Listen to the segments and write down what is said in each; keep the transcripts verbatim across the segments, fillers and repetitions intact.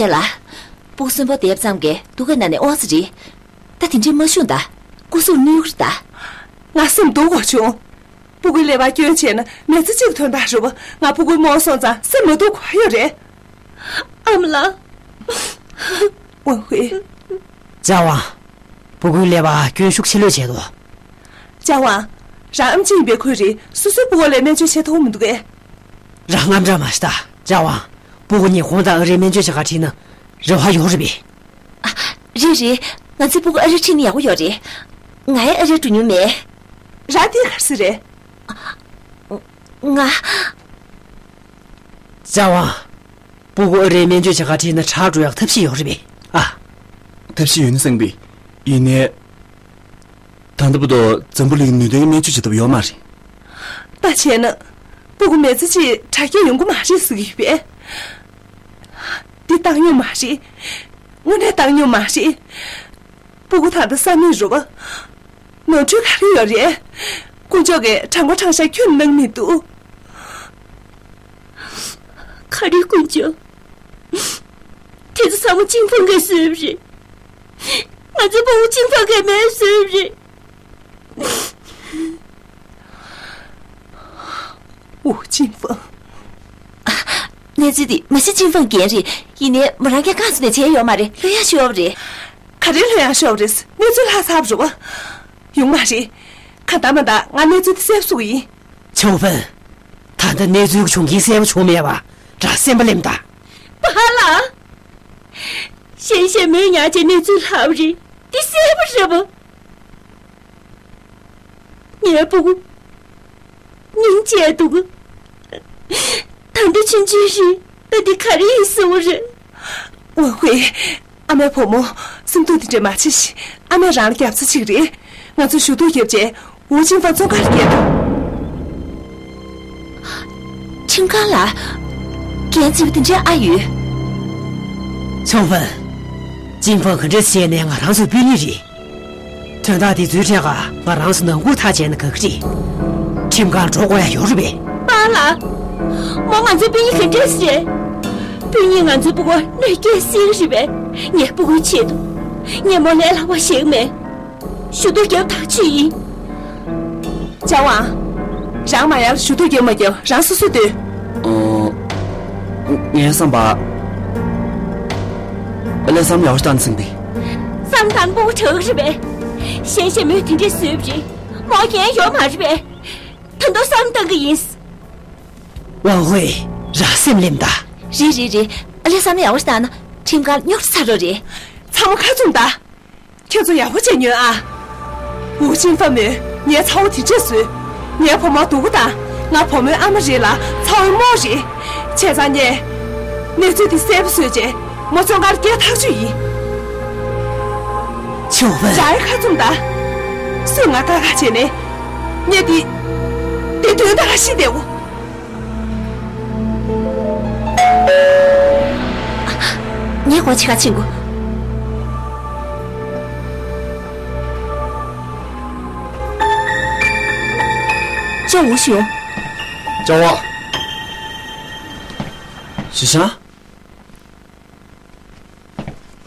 ལ། སྤུ་གུ་གསོན་པོ་བསྡད་ཙམ་གྱིས་སྡུག་ག་ན་ནས་དབང་ས་རེད། ད་དེ་འདྲའི་མ་བྱུང་ད། སྐུ་གཟུགས་གནོད་ཀྱི་རེད་ད། ང་སེམས་སྡུག་གོ་བྱུང་། སྤུ་གུའི་ཀླད་པ་སྐྱོན་བྱས་ན་མི་ཚེ་གཅིག་དོན་དག་རེད་པ། ང་སྤུ་གུའི་རྨོ་བཟོ་ཙང་སེམས་མ་སྡུག་ག་ཡོད་རེད། ཨ་མ་ལགས། ཝང་ཧུའེ། ཅཱ་ཝང་། སྤུ་གུའི་ཀླད་པ་སྐྱོན་ཤུགས་ཆེ་ལོས་བྱས་འདུག་ཅཱ་ཝང་། རང་ཨེམ་ཆི་ཡིན་པའི་ཁུལ་རེད། སོ་སོའི་སྤུ་གུ་ལ་སྨན་བཅོས་བྱེད་ཐུབ་མི་འདུག་གས། རང་དངངས་སྐྲག་མ་བྱེད་ད། ཅཱ་ཝང་། སྤུ་གུ་ཉི་ཧོང་དང་ཨ་རིའི་སྨན་བཅོས་བྱེད་གར་ཁྲིད་ན་རེ་བ་ཡོད་རེད་པས། ཨ། རེད་རེད། ང་ཚོའི་སྤུ་གུ་ཨ་རིར་ཁྲིད་ན་ཡག་པོ་ཡོད་རེད། ང་ཡང་ཨ་རིར་འགྲོ་མྱོང་མེད། རང་དེ་ག་རེ་ཟེར་རེད། ང་། ཅཱ་ཝང་། སྤུ་གུ་ཨ་རིའི་སྨན་བཅོས་བྱེད་གར་ཁྲིད་ན་དྲག་འགྲོ་ཡག་ཐབས་ཤེས་ཡོད་རེད་པས། ཨ། ཐབས་ཤེས་ཡོད་ན་སེང་བི། ཡིན་ནའི། ད་ལྟ་བར་དུ་འཛམ་བུ་གླིང་ནུས་ལྡན་གྱི་སྨན་བཅོས་བྱེད་ཐབས་ཡོད་མ་རེད། ད་བྱས་ན། སྤུ་གུ་མི་ཚེ་གཅིག་དྲག་སྐྱེད་ཡོང་གི་མ་རེད་ཟེར་གྱི་ཡོད་པས། འདི་བཏང་མྱོང་མ་རེད། དངོས་གནས་བཏང་མྱོང་མ་རེད། སྤུ་གུ་ད་ལྟ་ས་མིག་རུ་བ། ནོར་འཁྲུལ་ག་རེ་ཡོད་རེད། དཀོན་མཆོག་གིས་དྲང་པོ་དྲང་བཞག་ཁྱོན་གནང་མི་འདུག་ག་རེ་དཀོན་མཆོག་དེ་ཚོ་ཚང་མ་ཅིན་ཧྥང་གིས་བཟོས་པ་རེད། ང་ཚོའི་སྤུ་གུ་ཅིན་ཧྥང་གིས་མེས་བཟོས་པ་རེད། ཝུའུ་ཅིན་ཧྥང་། གནས་ཚུལ་འདི་མ་གཞི་ཅིན་ཧྥང་འགན་རེད། ཡིན་ནའི་མོ་རང་གིས་རྐང་བཙུགས་ནས་བྱས་ཡོད་མ་རེད། ལྷོད་ཡངས་ཤོར་བ་རེད། ག་རེ་ལྷོད་ཡངས་ཤོར་བ་རེད། གནས་ཚུལ་ལྷག་ཚར་བ་རེད་པ། ཡོང་མ་རེད། གང་ལྟར་མ་ལྟར་ང་གནས་ཚུལ་འདི་གསལ་པོ་གསུང་གི་ཡིན། ཆའོ་ཧྥན། ད་ལྟ་གནས་ཚུལ་བྱུང་རྐྱེན་གསལ་པོ་བྱུང་མེད་པ་རང་སེམས་པ་སླེབས་དང་། པཱ་ལགས། གཞན་ཞལ་མོལ་ཉག་ཅིག་གནས་ཚུལ་ལྷག་པ་རེད། འདི་གསལ་པོ་རེད་པ། ངའི་སྤུ་གུ་སྙིང་རྗེ་འདུག་ད་ལྟ་ཆུང་ཆུང་རེད། ད་འདི་ག་རེ་ཡིན་ཟེར་བ་རེད། ཝུའུ་ཧུའེ། ཨ་མའི་བུ་མོ། སེམས་སྡུག་འདི་འདྲ་མ་བྱེད་ཤིག་ཨ་མས་རང་ལ་རྒྱབ་རྩ་གཅིག་རེད། ང་ཚོས་ཞུ་གཏུག་བརྒྱབ་རྗེས་ཝུའུ་ཅིན་ཧྥང་བཙོན་ཁང་ལ་བསྐྱལ་ཐུབ། ཁྲིམས་ཁང་ལ། འགན་བཙན་པོ་དེ་འདྲའི་ཨ་ཡོད། ཆའོ་ཧྥན། ཅིན་ཧྥང་ག་འདྲས་བྱས་ནའི་ང་རང་ཚོའི་སྤུན་ཉེ་རེད། དོན་དག་དེ་ཚོའི་གྲས་ཀ་ང་རང་ཚོ་ནང་ཁུལ་ཐག་བཅད་ན་དགའ་གི་རེད། ཁྲིམས་ཁང་འགྲོ་དགོས་ཡ་ཡོད་རེད་པས། པཱ་ལགས། མོ་ང་ཚོའི་སྤུན་ཉེ་ག་འདྲས་བྱས། སྤུན་ཉེས་ང་ཚོའི་སྤུ་གུར་གནོད་སྐྱེལ་སྲིད་རེད་པས། ངའི་སྤུ་གུའི་ཆེད་དུ། ངས་མོ་ལས་སླ་པོ་ཞིག་མེད། ཞུ་གཏུག་རྒྱབ་ཐག་ཆོད་ཡིན། ཅཱ་ཝང་། རང་མ་ཡར་ཞུ་གཏུག་རྒྱབ་མ་རྒྱབ་རང་སོ་སོས་ལྟོས། ཨོ། ངའི་བསམ་པ། ཨ་ལས་བསམ་ཡག་པོ་བཏང་ཟིན་པས། བསམ་བཏང་པོ་དྲག་རེད་པས། གཞན་ཞལ་མོལ་དེ་འདྲས་བཟོས་པ་རེད། མོ་འགན་ཡོད་མ་རེད་པས། ད་དུང་བསམ་བཏང་གི་ཡིན། ཝང་ཧུའེ། རང་སེམས་ལེམ་ད། རེད་རེད་རེད། ཨ་ལས་བསམ་ཡག་པོ་བཏང་ན་ཁྲིམས་ཁང་རྙོག་དྲ་ཚ་རོགས་རེད། ཚང་མ་ཁ་བཙུམ་ད། ཁྱོད་ཚོ་ཡག་པོ་བྱས་ཉོན་ཨ། ཝུའུ་ཅིན་ཧྥ་མོས་ངའི་ཚ་བོ་དེ་འདྲས་བཟོས། ངའི་བུ་མོ་སྡུག་པོ་དང་ང་བུ་མོའི་ཨ་མ་རེད་ལ་ཚ་བོའི་རྨོ་རེད། བྱས་ཙང་ངས་གནས་ཚུལ་དེ་གསལ་པོ་བཟོས་རྗེས་མོ་བཙོན་ཁང་ལ་སྐྱེལ་ཐག་ཆོད་ཡིན། ཆུ་ཧྥན། རང་ཡང་ཁ་བཙུམ་ད། སུས་ང་དཀའ་ཁག་བྱས་ནས། ངས་འདི། འདི་དོན་དག་ལ་ཤི་བསྡད་འོ། ངས་སྒོ་ཕྱེ་ག་ཕྱིན་གོ། ཅོ་ཝུ་ཞུ། ཅོ་ཝ། ཞི་ཞང་།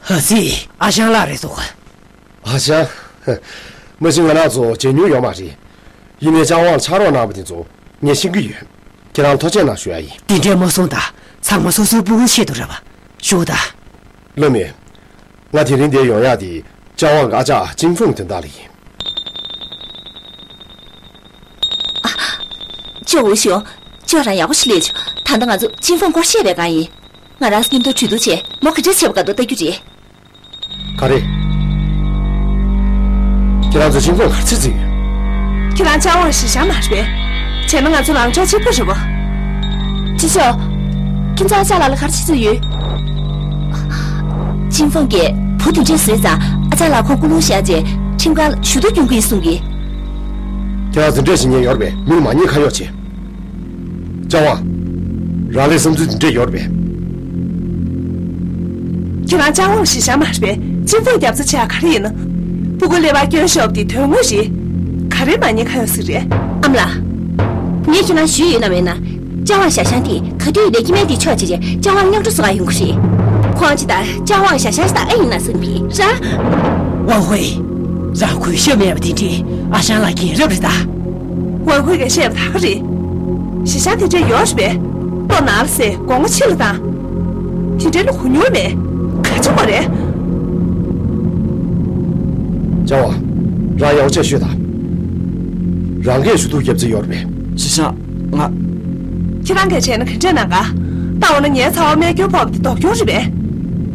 ཧ་སི། ཨ་ཞང་ལགས་རེད་འདུག་ཨ་ཞང་། མ་གཞི་ང་རང་ཚོ་མཇལ་མྱོང་ཡོད་མ་རེད། ཡིན་ནའི་ཅང་ཝང་ཕྱག་རོགས་གནང་བ་དེ་ཚོ་ངས་ཤེས་ཀྱི་ཡོད། ཁྱེད་རང་ཐུགས་རྗེ་གནང་ཞུ་ཡ་ཡིན། དེ་འདྲས་མ་གསུང་དང་། ཚང་མ་སོ་སོའི་སྤུ་གུའི་ཆེད་དུ་རེད་པ། བཞུགས་དང་། བླ་མས། ང་དེ་རིང་འདིར་ཡོང་ཡག་དེ་ཅང་ཝང་གི་ཨ་ཅག་ཅིང་ཧྥུང་དོན་དག་ལ་ཡིན། ཅོ་ཝུ་ཞུ། ཅོ་རང་ཡག་པོ་ཞིག་ལས་བྱུང་། ད་ལྟ་ང་ཚོ་ཅིང་ཧྥུང་སྐོར་བཤད་པའི་སྒང་ཡིན། ང་རང་ཚོ་མཉམ་དུ་གྲོས་བསྡུར་བྱས་མོ་ག་འདྲས་བྱེད་པ་དགའ་འདུག་ལྟ་རྒྱུ་རེད། ག་རེ། ཁྱེད་རང་ཚོ་ཅིང་ཧྥུང་ག་རེ་བྱེད་རྩིས་ཡོད། ཁྱེད་རང་ཅང་ཝང་ཞི་ཞང་མ་རེད་པས། བྱས་ན་ང་ཚོ་ལངས་ཕྱོགས་གཅིག་པ་རེད་པ། ཅི་ཞོ། ཁྱེད་ཚོ་ཨ་ཅག་ལགས་ལ་ག་རེ་བྱེད་རྩིས་ཡོད། ཅིང་ཧྥུང་གིས་བུ་དེ་འདྲས་བཟོས་ཙང་ཨ་ཅག་ལགས་ཁོང་སྐུ་རླུང་བཞེངས་རྗེས་ཁྲིམས་ཁང་ལ་ཞུ་གཏུག་སྐྱོན་གྱི་ཡིན་གསུང་གི། ཁྱེད་རང་ཚོ་འདྲེ་ཞིག་ཉན་ཡོད་རེད་པས། མི་ལ་མ་ཉེས་ཁ་གཡོག་བྱེད། ཅང་ཝང་། རང་ལ་བསམ་ཚུལ་འདི་འདྲས་ཡོད་རེད་པས། ཁྱེད་རང་ཅང་ཝང་ཞི་ཞང་མ་རེད་པས། ཅིང་ཧྥུང་རྒྱབ་རྩ་བྱེད་ཡ་ག་རེ་ཡིན་ན། སྤུ་གུ་ཀླད་པ་སྐྱོན་ཤོར་བ་དེ་དོན་དངོས་རེད། ག་རེ་མ་ཉེས་ཁ་གཡོག་ཟིག་རེད། ཨ་མ་ལགས། ངས་ཁྱེད་རང་ཞུས་ཡོད་ནམ་མེད་ན། ཅང་ཝང་ཞ་ཞང་དེ་ག་དུས་ཡིན་ནའི་སྐྱེ་དམན་དེའི་ཕྱོགས་བྱས་རྗེས་ཅང་ཝང་རྙོག་དྲ་བཟོ་ག་ཡོང་གི་རེད། ཁོང་ཅི་ད་ཅ་ཝང་ཞ་ཞང་ཞི་ད་ཨེ་ཡིན་ན་སེམས་པི་ར། ཝང་ཧུའེ། རང་གུས་ཞབས་མེད་པ་དེ་འདྲའི་ཨ་ཞང་ལགས་རྒན་རབས་རེད་ད། ཝང་ཧུའེ་གིས་བཤད་པ་ད་ག་རེད། ཞ་ཞང་དེ་འདྲའི་ཡོད་རེད་པས། ལྟོ་ནང་ལ་ཟས་སྒོ་ང་ཕྱི་ལ་བཏང་། དེ་འདྲའི་ལ་གུ་ཉོ་མེད། ག་ཅི་མ་རེད། ཅ་ཝང་། རང་ཡག་པོ་བྱས་ཤོད་ད། རང་གིས་ཞུ་གཏུག་རྒྱབ་རྩིས་ཡོད་རེད་པས། ཞ་ཞང་། ང་། ཁྱེད་རང་གིས་བྱས་ན་ག་འདྲས་གནང་ག། ད་འོ་ན་ངའི་ཚ་བ་རྨས་སྐྱོན་ཕོག་པ་དེ་ལྡོག་རྒྱུ་རེད་པས།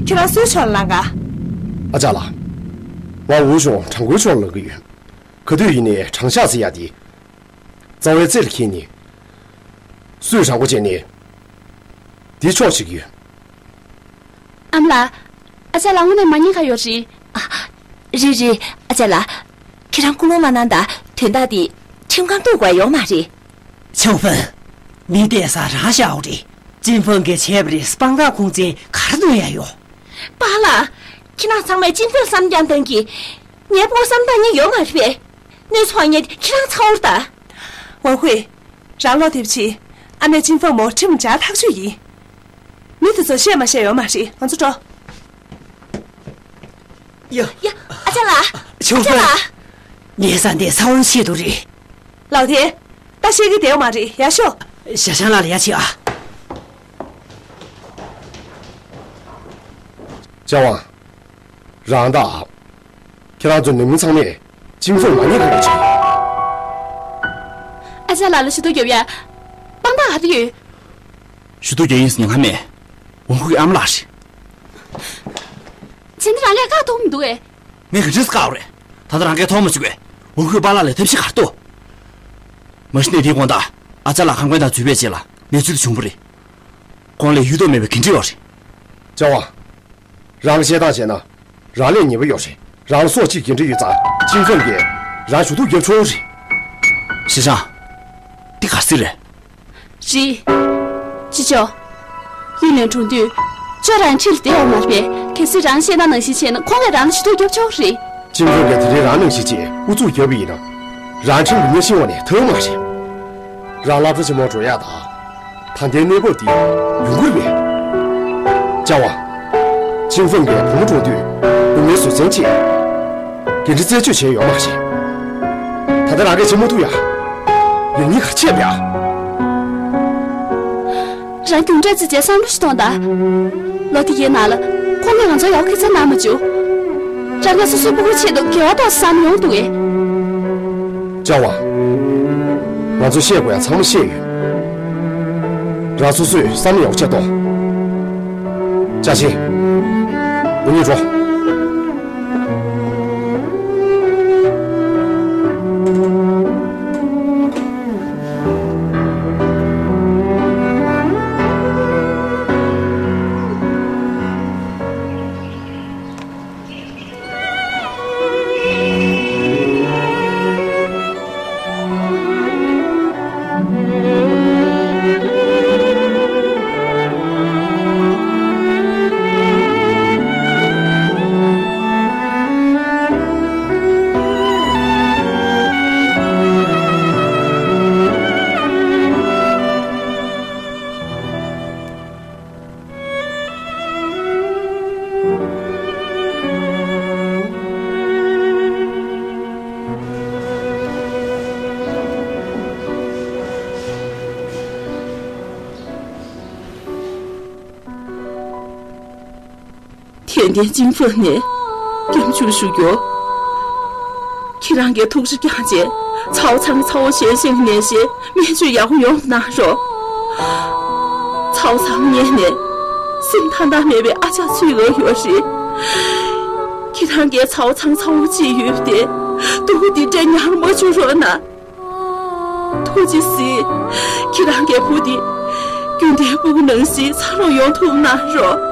ཁྱེད་རང་སུའི་ཕྱོགས་ལ་ལངས་ག། ཨ་ཅག་ལགས། ང་ཝུའུ་གཞུང་དྲང་པོའི་ཕྱོགས་ལ་ལངས་ཀྱི་ཡོད། ག་དུས་ཡིན་ནའི་དྲང་གཞག་ཟེར་ཡ་དེ། རྩ་བའི་རྩེ་ལ་འཁྱེར་ནས། སུས་དྲང་པོ་བྱས་ནས། དེ་ཕྱོགས་བྱེད་ཀྱི་ཡོད། ཨ་མ་ལགས། ཨ་ཅག་ལགས་དངོས་གནས་མ་ཉེས་ཁ་ཡོད་རེད། ཨ། རེད་རེད། ཨ་ཅག་ལགས། ཁྱེད་རང་ཀུན་སློང་མ་གནང་ད། དོན་དག་འདི་ཁྲིམས་ཁང་གཏུག་དགོས་ཡོད་མ་རེད། ཆའོ་ཧྥན། མི་བསྡད་ས་རང་བཞག་འོ་རེད། ཅིན་ཧྥང་གིས་བྱས་པ་རེད། དཔང་རྟགས་ཁུངས་བཙན་ག་རེ་འདོན་ཡ་ཡོད། པཱ་ལགས། ཁྱེད་རང་ཚང་མས་ཅིན་ཧྥང་བསམ་རྐྱང་བཏང་གི། ངའི་ཕོ་བསམ་བཏང་མཁན་ཡོད་མ་རེད་པས། གནོད་འཚེ་མཁན་དེ་ཁྱེད་རང་ཚ་བོ་རེད་ད། ཝང་ཧུའེ། རང་ལོག་དེབ་ཕྱིས། ཨ་མས་ཅིན་ཧྥང་མོ་ཁྲིམས་འཇལ་ཐག་ཆོད་ཡིན། མི་དེ་ཚོ་བཤད་མ་བཤད་ཡོད་མ་རེད། ང་ཚོ་འགྲོ། ཡ། ཡ། ཨ་ཅག་ལགས། ཨ་ཅག་ལགས། ཉལ་ས་འདི་ས་བོན་ཆེད་དུ་རེད། ལའོ་ཐེ། ད་བཤད་ཀྱི་བསྡད་ཡོད་མ་རེད། ཡར་ཤོག། ཞ་ཞང་ལགས་ལ་ཡར་ཕྱིན་ཨ། ཅ་ཝང་། རང་དང་། ཁྱེད་རང་ཚོ་ནང་མི་ཚང་མས་ཅིན་ཧྥང་མ་ཉེས་ཁ་ཡོད་ཅིག། ཨ་ཅག་ལགས་ལ་ཞུ་གཏུག་རྒྱབ་ཡ། དཔང་རྟགས་ག་རེ་ཡོད། ཞུ་གཏུག་རྒྱག་ཡིན་ཟེར་ཉེན་ཁ་མེད། ཝང་ཧུའེ་ཨ་མ་ལགས་རེད། བྱས་ན་རང་གིས་བཀག་ཐུབ་མི་འདུག་གས། ངས་ག་འདྲས་བཀག་རེད། ད་ལྟ་རང་གིས་མཐོང་མ་བཅུག་གས། ཝང་ཧུའེ་པཱ་ལགས་ལ་ཐབས་ཤེས་ག་རེ་འདུག། མ་གཞི་ནས་དེའི་དགོང་དག་ཨ་ཅག་ལགས་ཁང་པའི་ནང་འཛུལ་བའི་རྗེས་ལ་གནས་ཚུལ་དེ་བྱུང་བ་རེད། ཁོང་ལ་ཡུལ་དུ་མེད་པའི་འགན་འཁྲི་ཡོད་རེད། ཅ་ཝང་། རང་གིས་བཤད་སྟངས་བྱས་ན། རང་ལས་ཉེས་པ་ཡོད་རེད། རང་ལ་སྲོག་གཅོད་འགན་འཁྲི་ཡོད་ཙང་ཅིན་ཧྥང་གིས་རང་ཞུ་གཏུག་རྒྱབ་ཆོག་རེད། ཞི་ཞང་། འདི་ག་རེ་ཟེར་རེད། རེད། ཅི་ཅོ། ཡུན་ནན་གྲོང་དུས། ཅོ་རང་ཁྲིར་བསྡད་ཡོད་མ་རེད་པས། གལ་སྲིད་རང་བཤད་སྟངས་ནང་བཞིན་བྱས་ན་ཁོང་གིས་རང་ལ་ཞུ་གཏུག་རྒྱབ་ཆོག་རེད། ཅིན་ཧྥང་གིས་དེ་རིང་རང་ནང་བཞིན་བྱས་ཨུ་ཚུགས་རྒྱབ་པ་ཡིན་ན། རང་ཁྲིམས་ཀྱི་མངའ་ཞེན་འོག་ནས་ཐར་མ་རེད། རང་སློབ་གྲྭ་ཆེན་མོར་འགྲོ་ཡག་དང་། ད་ལྟའི་གནས་བབ་འདི་ཡོང་གི་རེད་པས། ཅ་ཝང་། ཅིན་ཧྥང་གིས་བུ་མོ་འགྲོ་དུས་སྡུག་བསྔལ་བཟོད་བསྲན་བྱས། འགན་འཁྲི་རྩད་གཅོད་བྱས་ཡོད་མ་རེད། ད་ལྟ་རང་གིས་བྱེད་མ་ཐུབ་ཡ། ཡང་སྙིང་ག་རེ་བྱས་པ་ཡ། རང་རྒྱུགས་སྤྲོད་རྩིས་བྱས་བསམ་བློ་ཞིག་གཏོང་དང་། ལོ་དེ་གའི་ནང་ལ་ཁོང་གིས་ང་ཚོ་ཡག་པོ་ཁྱད་མཚར་གནང་མ་བྱུང་། རང་གིས་སོ་སོའི་སྤུ་གུའི་ཆེད་དུ་དགེ་བ་ཏོག་ཙམ་བསམ་ཡོང་འདུག་གས། ཅ་ཝང་། ང་ཚོས་བཤད་དགོས་ཡ་ཚང་མ་བཤད་ཡོད། རང་སོ་སོས་བསམ་བློ་ཡག་པོ་བྱས་ཐོངས། ཅ་ཆིང་། འུ་གཉིས་འགྲོ། དད་ལྡན་ཅིན་ཧྥང་ནས་སྐྱབས་འཇུག་ཞུ་རྒྱུ། ཁྱེད་རང་གིས་ཐུགས་རྗེ་བསྐྱངས་བྱས་ཚ་བོ་ཚང་གི་ཚ་བོ་གཞན་གཞན་གྱི་ནད་གཞི་སྨན་བཅོས་ཡག་པོ་ཡོང་བ་གནང་རོགས། ཚ་བོ་ཚང་ངེད་ནས་སེམས་ཐང་ཐང་མེད་པའི་ཨ་ཅག་ཚོའི་འོག་ཡོད་རེད། ཁྱེད་རང་གིས་ཚ་བོ་ཚང་ཚ་བོ་གཅིག་ཡོད་པ་དེ་སྡུག་པོ་འདི་འདྲ་མྱངས་མ་བཅུག་རོགས་གནང་། ཐུགས་རྗེ་གཟིགས། ཁྱེད་རང་གི་བུ་འདི་རྒྱུན་ལྡན་སྤུ་གུ་ནང་བཞིན་འཚར་ལོངས་ཡོང་ཐུབ་གནང་རོགས།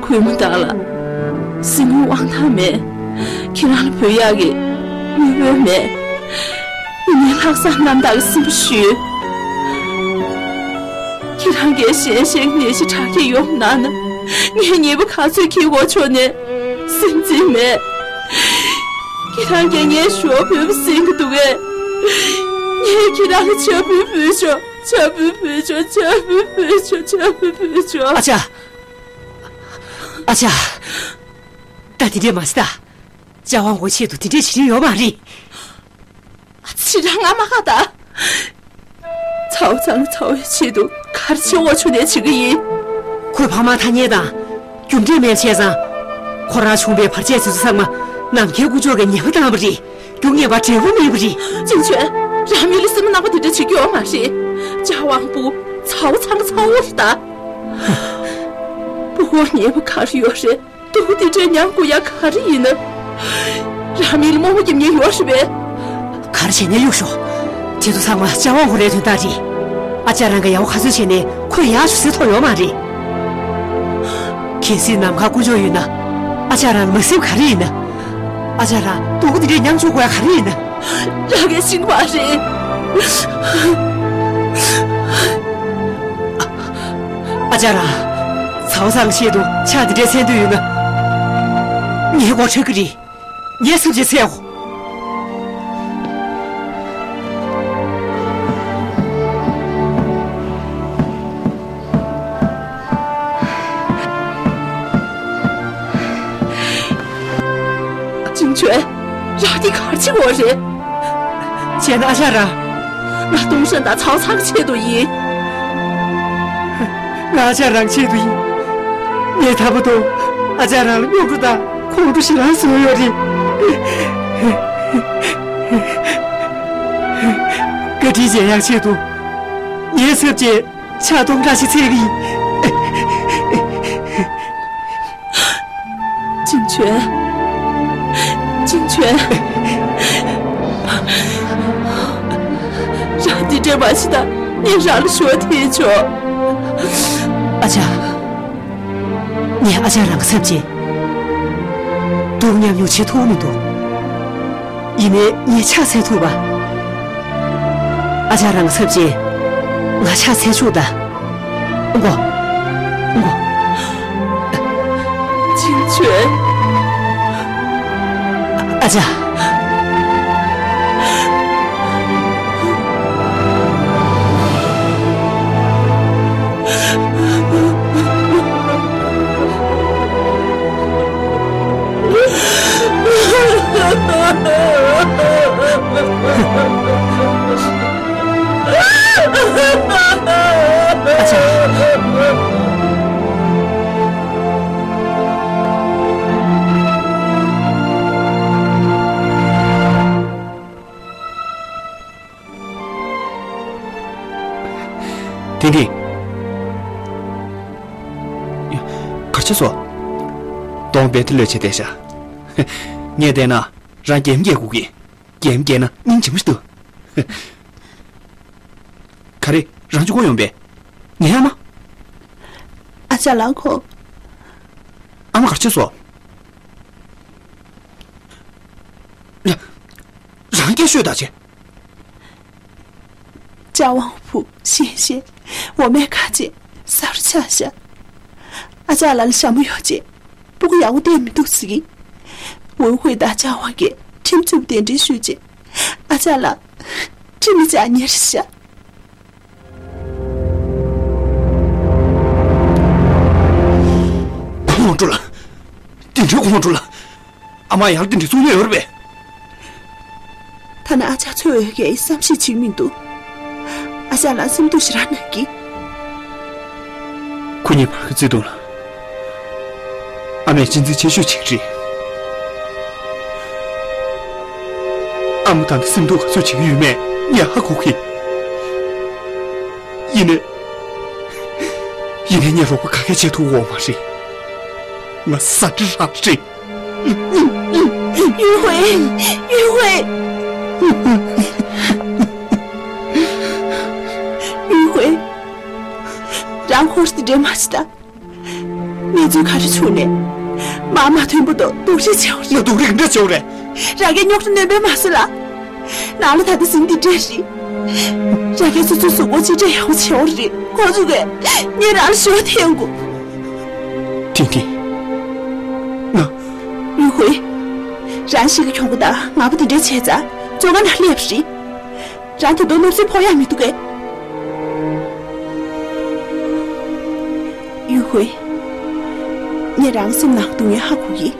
གུས་མོ་བདག་ལ་སེམས་ཀྱི་དབང་ཐང་མེད། ཁྱེད་རང་ལ་བོས་ཡག་གི་དངུལ་འབོར་མེད། ཡིན་ནའི་ལྷག་བསམ་རྣམ་དག་གི་སེམས་པ་ཞུས། ཁྱེད་རང་གིས་གཞན་གཞན་གྱི་ནད་གཞི་དྲག་སྐྱེད་ཡོང་གནང་ན། ངས་ཉེས་པ་ག་ཚོད་འཁྱེར་དགོས་བྱུང་ནའི་སེམས་ཅན་མེད། ཁྱེད་རང་གིས་ངའི་ཞུ་བ་ཕུལ་བ་ཟིན་གྱི་འདུག་གས། ངས་ཁྱེད་རང་ལ་ཕྱག་འབུལ་ཕུལ་ཆོག་ཕྱག་འབུལ་ཕུལ་ཆོག་ཕྱག་འབུལ་ཕུལ་ཆོག་ཕྱག་འབུལ་ཕུལ་ཆོག་ཨ་ཅག་ཨ་ཅག་ད་དེ་འདྲས་མ་བྱེད་ད། ཅ་ཝང་གོའི་ཆེད་དུ་དེ་འདྲས་བྱེད་རིན་ཡོད་མ་རེད། ཕྱི་དྲང་ང་མ་ཁ་ད། ཚའོ་ཚང་ཚའོ་ཡི་ཆེད་དུ་ག་རེ་བྱེད་དགོས་བྱུང་ནའི་བྱེད་ཀྱི་ཡིན། ཁོའི་ཕ་མ་ཐ་སྙད་དང་། རྒྱུ་འབྲས་མེད་བྱས་ཙང་། ཁོ་རང་བྱུང་བའི་བར་ཆད་དེ་ཚོ་ཚང་མ་ནམ་མཁའི་དཀོན་མཆོག་གིས་ཉེས་པ་བཏང་བ་རེད། རྒྱུ་ངེས་པ་འབྲས་བུ་སྨིན་པ་རེད། ཅིན་ཆོན། རང་མི་ལ་སེམས་ནག་པོ་དེ་འདྲ་བྱེད་ཀྱི་ཡོད་མ་རེད། ཅ་ཝང་པུ་ཚའོ་ཚང་ཚའོ་རེད་ད། པུ་གུར་ཉེས་པ་ག་རེ་ཡོད་རེད། སྡུག་དེ་འདྲའི་མྱངས་དགོས་ཡ་ག་རེ་ཡིན་ན། རང་མི་ལ་རྨོངས་པ་རྒྱབ་མཁན་ཡོད་རེད་པས། ག་རེ་བྱས་ནའི་གཡུག་ཤོག་དེ་ཚོ་ཚང་མ་ཅ་ཝང་ཧུ་རའི་དོན་དག་རེད། ཨ་ཅག་རང་གིས་ཡག་པོ་ག་ཚོད་བྱས་ནའི་ཁོས་ཡག་ཅིག་བཟོས་ཐུབ་ཡོད་མ་རེད། གལ་སྲིད་ནམ་མཁའ་དཀོན་མཆོག་ཡོད་ན། ཨ་ཅག་རང་ལ་མ་གཟིགས་ག་རེ་ཡིན་ན། ཨ་ཅག་རང་སྡུག་དེ་འདྲའི་མྱངས་བཅུག་དགོས་ཡ་ག་རེ་ཡིན་ན། རང་གིས་ཤེས་ཀྱི་མ་རེད། ཨ་ཅག་རང་། ཚའོ་ཚང་ཆེད་དུ་ཕྱག་འདི་འདྲའི་འཚལ་འདོད་ཡོད་ན། ངའི་སྒོ་ཁྲོལ་གྱི་རེད། ངའི་སེམས་ཅན་འཚལ་འོ། ཅིན་ཆོན། རང་འདི་ག་རེ་བྱེད་དགོས་རེད། བྱས་ན་ཨ་ཅག་རང་། ང་ཏུང་ཧྲན་དང་ཚའོ་ཚང་གི་ཆེད་དུ་ཡིན། ང་ཨ་ཅག་རང་ཆེད་དུ་ཡིན། ངས་ད་བར་དུ་ཨ་ཅག་རང་ལ་རྙོག་དྲ་དང་ཁོང་ཁྲོ་ཞེ་དྲག་བཟོས་ཡོད་རེད། བཀའ་དྲིན་ཆེ། ཡང་ཆེད་དུ་ངའི་ཚབ་བྱས་ཕྱག་སྟོང་ཕྲག་ཞིག་འཚལ་གྱི་ཡིན། ཅིན་ཆོན། ཅིན་ཆོན། རང་འདི་འདྲ་མ་བྱེད་ད། ངས་རང་ལ་ཞུ་བ་འཐེན་ཆོག་ཨ་ཅག་ངས་ཨ་ཅག་རང་གི་ཚབ་བྱས། སྡུག་མཉམ་མྱོང་བྱེད་ཐུབ་མི་འདུག་ཡིན་ནའི་ངས་ཕྱག་འཚལ་ཐུབ་པ། ཨ་ཅག་རང་གི་ཚབ་བྱས། ང་ཕྱག་འཚལ་ཆོག་ད། ཨང་གོ། ཨང་གོ། ཅིན་ཆོན། ཨ་ཅག་ཐིང་ཐིང་། གར་ཆ་སོ། གདོང་བལ་ཏི་ལོས་བྱས་བསྡད་ཤག་ངས་བལྟས་ན་རང་རྒྱལ་མོ་རྒྱལ་དགོས་ཀྱི། རྒྱལ་མོ་རྒྱལ་ན་སྙིང་རྗེ་མོ་ཞིག་འདུག་ག་རེ། རང་གཅིག་པོ་ཡོང་པས། ངའི་ཨ་མ། ཨ་ཅག་ལགས་ཁོ། ཨ་མ་གར་ཕྱིན་སོང་། རང་སྐད་ཤོད་ད་ཅེ། ཅཱ་ཝང་ཧྥུ་གཞན་ཤེས། འོ་མའི་ཁ་ཆེ་ས་རུ་ཆགས་ཤག་ཨ་ཅག་ལགས་ལ་ཞྭ་མོ་ཡོད་ཅེས། སྤུ་གུ་ཡག་པོ་བསྡད་མི་འདུག་ཟེར་གི། ཝུན་ཧུའེ་དང་ཅཱ་ཝང་གིས་ཁྲིམས་རྩོད་པ་གདན་འདྲེན་ཞུས་རྗེས། ཨ་ཅག་ལགས་ཁྲིམས་ལ་བཅར་ཉེ་རེད་ཤག་ཁོང་ཁྲོ་ལ། དེ་འདྲའི་ཁོང་ཁྲོ་ལ། ཨ་མ་ཡང་དེ་འདྲའི་གསུང་ཡས་ཡོད་རེད་པས། ཐ་ན་ཨ་ཅག་འཚོལ་འོས་ཀྱི་བསམ་ཤེས་བྱེད་མི་འདུག་ཨ་ཅག་ལ་སེམས་སྡུག་ཞེ་དྲག་གནང་གི། ཁོ་གཉིས་བར་གྱི་བརྩེ་དུང་ལ། ཨ་མས་གཅེས་འཛིན་ཆེ་ཤོས་བྱེད་ཀྱི་རེད། ཨ་མ་ད་ནི་སེམས་སྡུག་ག་ཚོད་བྱེད་ཀྱི་ཡོད་མེད་ངས་ཧ་གོ་གི། ཡིན་ནའི། ཡིན་ནའི་ངས་རོགས་པ་ག་གེ་བྱེད་ཐུབ་ཡོད་མ་རེད། ང་ཟ་འདྲེ་རང་རེད། ཡུན་ཧུའེ། ཡུན་ཧུའེ། ཡུན་ཧུའེ། རང་ཧོར་དེ་འདྲེ་མ་ཤི་ད། གནས་ཚུལ་ག་རེ་བྱུང་ནས། མ་མ་མཐོན་པོ་དང་སྡུག་རུས་བྱེད་འོ་རེད། ང་སྡུག་རུས་འདྲ་བྱེད་འོ་རེད། རང་གི་རྙོག་དྲ་སྣོན་པས་མ་ཟད་ལ། ནང་ལ་ད་ལྟ་ཟིན་འདི་འདྲ་རེད། རང་གིས་སོ་སོའི་གཟུགས་པོ་གཅེས་སྤྲས་ཡག་པོ་བྱེད་འོ་རེད། ཁོ་ཚོ་གིས་ངས་རང་ལ་ཞུ་བ་འཐེན་དགོས། ཏིང་ཏིང་། ང་། ཡུས་ཧུའེ། རང་ཤི་གི་གྱོང་པོ་དང་ང་པོ་དེ་འདྲས་བྱས་ཙང་བཙོན་ཁང་ནང་སླེབས་རེད། རང་ད་དུང་གནམ་སྲིད་ཕོག་ཡག་མི་འདུག་གས། ཡུས་ཧུའེ། ངས་རང་སེམས་ནང་སྡུག་བསྔལ་ཧ་གོ་གི།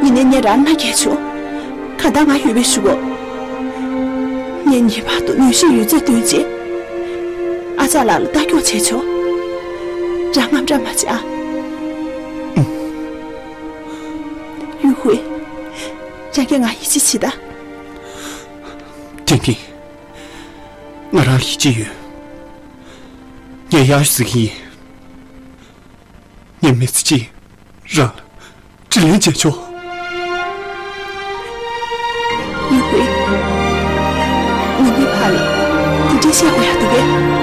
ཡིན་ནའི་ངས་རང་མནའ་བསྐྱལ་ཆོག། གང་ལྟར་ང་ཡོད་པའི་གཞུག་གུ། ངས་ངེས་པར་དུ་མྱུལ་ཞིབ་ཡོད་ཚད་བཏོན་རྗེས། ཨ་ཅག་ལགས་ལ་ལྟ་སྐྱོང་བྱས་ཆོག། རང་དངངས་སྐྲག་མ་བྱེད་ཨ། ཡུས་ཧུའེ། རང་གིས་ང་ཡིད་ཆེས་བྱེད་ད། ཏིང་ཏིང་། ང་རང་ལ་ཡིད་ཆེས་ཡོད། ངས་ཡག་ཤོས་ཟེར་གྱི་ཡིན། ངས་མི་ཚེ་གཅིག་རང་ལ་དྲིན་ལན་འཇལ་ཆོག། ཡུས་ཧུའེ། ངས་མི་ཕར་ལ་དེ་འདྲས་བཤད་དགོས་ཡག་འདུག་གས།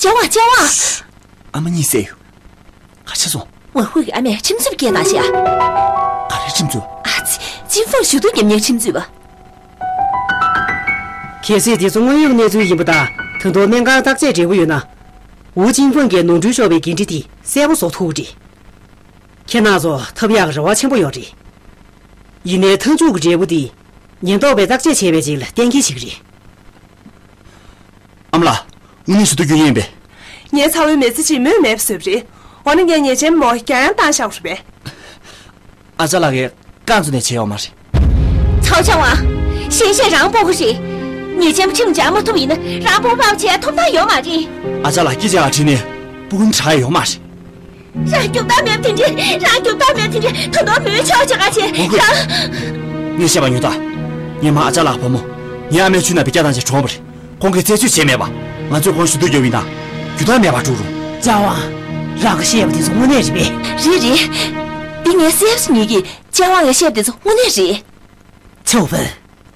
ལྕམ་ཝང་། ལྕམ་ཝང་། ཨ་མ་གཉིད་སད་ཡོད། ག་བྱས་སོང་། ཝེ་ཧུའེ་གི་ཨ་མས་ཁྲིམས་རྩོད་སྐད་བཏང་ཤག། ག་རེ་ཁྲིམས་རྩོད། ཨ་ཙི། ཅིན་ཧྥང་ཞུ་གཏུག་རྒྱབ་མཁན་ཁྲིམས་རྩོད་པ། གལ་སྲིད་འདི་ཚོ་དངོས་ཡོད་གནས་ཚུལ་ཡིན་པ་དང་ད་དུང་སྨན་ཁང་བརྟག་དཔྱད་འབྲས་བུ་ཡོད་ན། ཝུ་ཅིན་ཧྥང་གིས་ནོར་འཁྲུལ་ཤོར་བའི་འགན་འཁྲི་དེ་གསལ་པོ་བཟོ་ཐུབ་ཀྱི་རེད། ཁྱེད་རྣམ་ཚོ་ཐོབ་ཡག་གི་རེ་བ་ཆེན་པོ་ཡོད་རེད། ཡིན་ནའི་མཐའ་མཇུག་གི་འབྲས་བུ་དེ་ཉེན་རྟོག་པས་བརྟག་དཔྱད་བྱས་པའི་རྗེས་ལ་གཏན་འཁེལ་བྱེད་ཀྱི་རེད། ཨ་མ་ལགས། དངོས་གནས་ཞུ་གཏུག་རྒྱུ་ཡིན་པས། ངའི་ཚ་བོའི་མི་ཚེ་གཅིག་མོས་མེད་པ་བཟོས་པ་རེད། འོ་ན་ངས་ཉེས་ཅན་མོ་རྒྱག་ཡང་བཏང་བཞག་པ་རེད་པས། ཨ་ཅག་ལགས་ཀྱིས་རྐང་བཙུགས་ནས་བྱས་ཡོད་མ་རེད། ཚའོ་ལྕམ་ཝང་། ཞན་ཤོས་རང་སྤོ་བོ་རེད། ཉེས་ཅན་པོ་ཁྲིམས་འཇལ་མ་ཐུབ་པ་ཡིན་ན་རང་སྤོ་བོ་ཕབ་བྱས་ཐོབ་ཐང་ཡོད་མ་རེད། ཨ་ཅག་ལགས་སྐད་ཆ་ཡར་དྲིས་ནས་སྤུ་གུ་ནི་དྲག་ཡོད་མ་རེད། རང་རྒྱུག་སྟངས་མེད་པ་དེ་འདྲས། རང་རྒྱུག་སྟངས་མེད་པ་དེ་འདྲས། ད་དུང་མོའི་ཕྱོགས་བྱེད་ག་བྱེད། ངས་བཤད་པ་ཉོན་དང་། ངས་མ་ཨ་ཅག་ལགས་བུ་མོ། ངའི་ཨ་མའི་ཆུ་ནང་བེ་སྐྱ་བཏང་བྱས་གྲོངས་པ་རེད། ཁོང་གིས་རྩད་གཅོད་བྱས་མེད་པ། ང་ཚོས་ཁོང་ཞུ་གཏུག་རྒྱབ་ཡིན་ན། རྒྱུ་དག་མེད་པར་འགྲོ་རུང་། ལྕམ་ཝང་། རང་གིས་བཤད་པ་དེ་ཚོ་དངོས་གནས་རེད་པས། རེད་རེད། འདི་ངས་གསལ་པོ་ཉོས་ཀྱི། ལྕམ་ཝང་གིས་བཤད་པ་དེ་ཚོ་དངོས་གནས་རེད། ཚའོ་ཧྥན།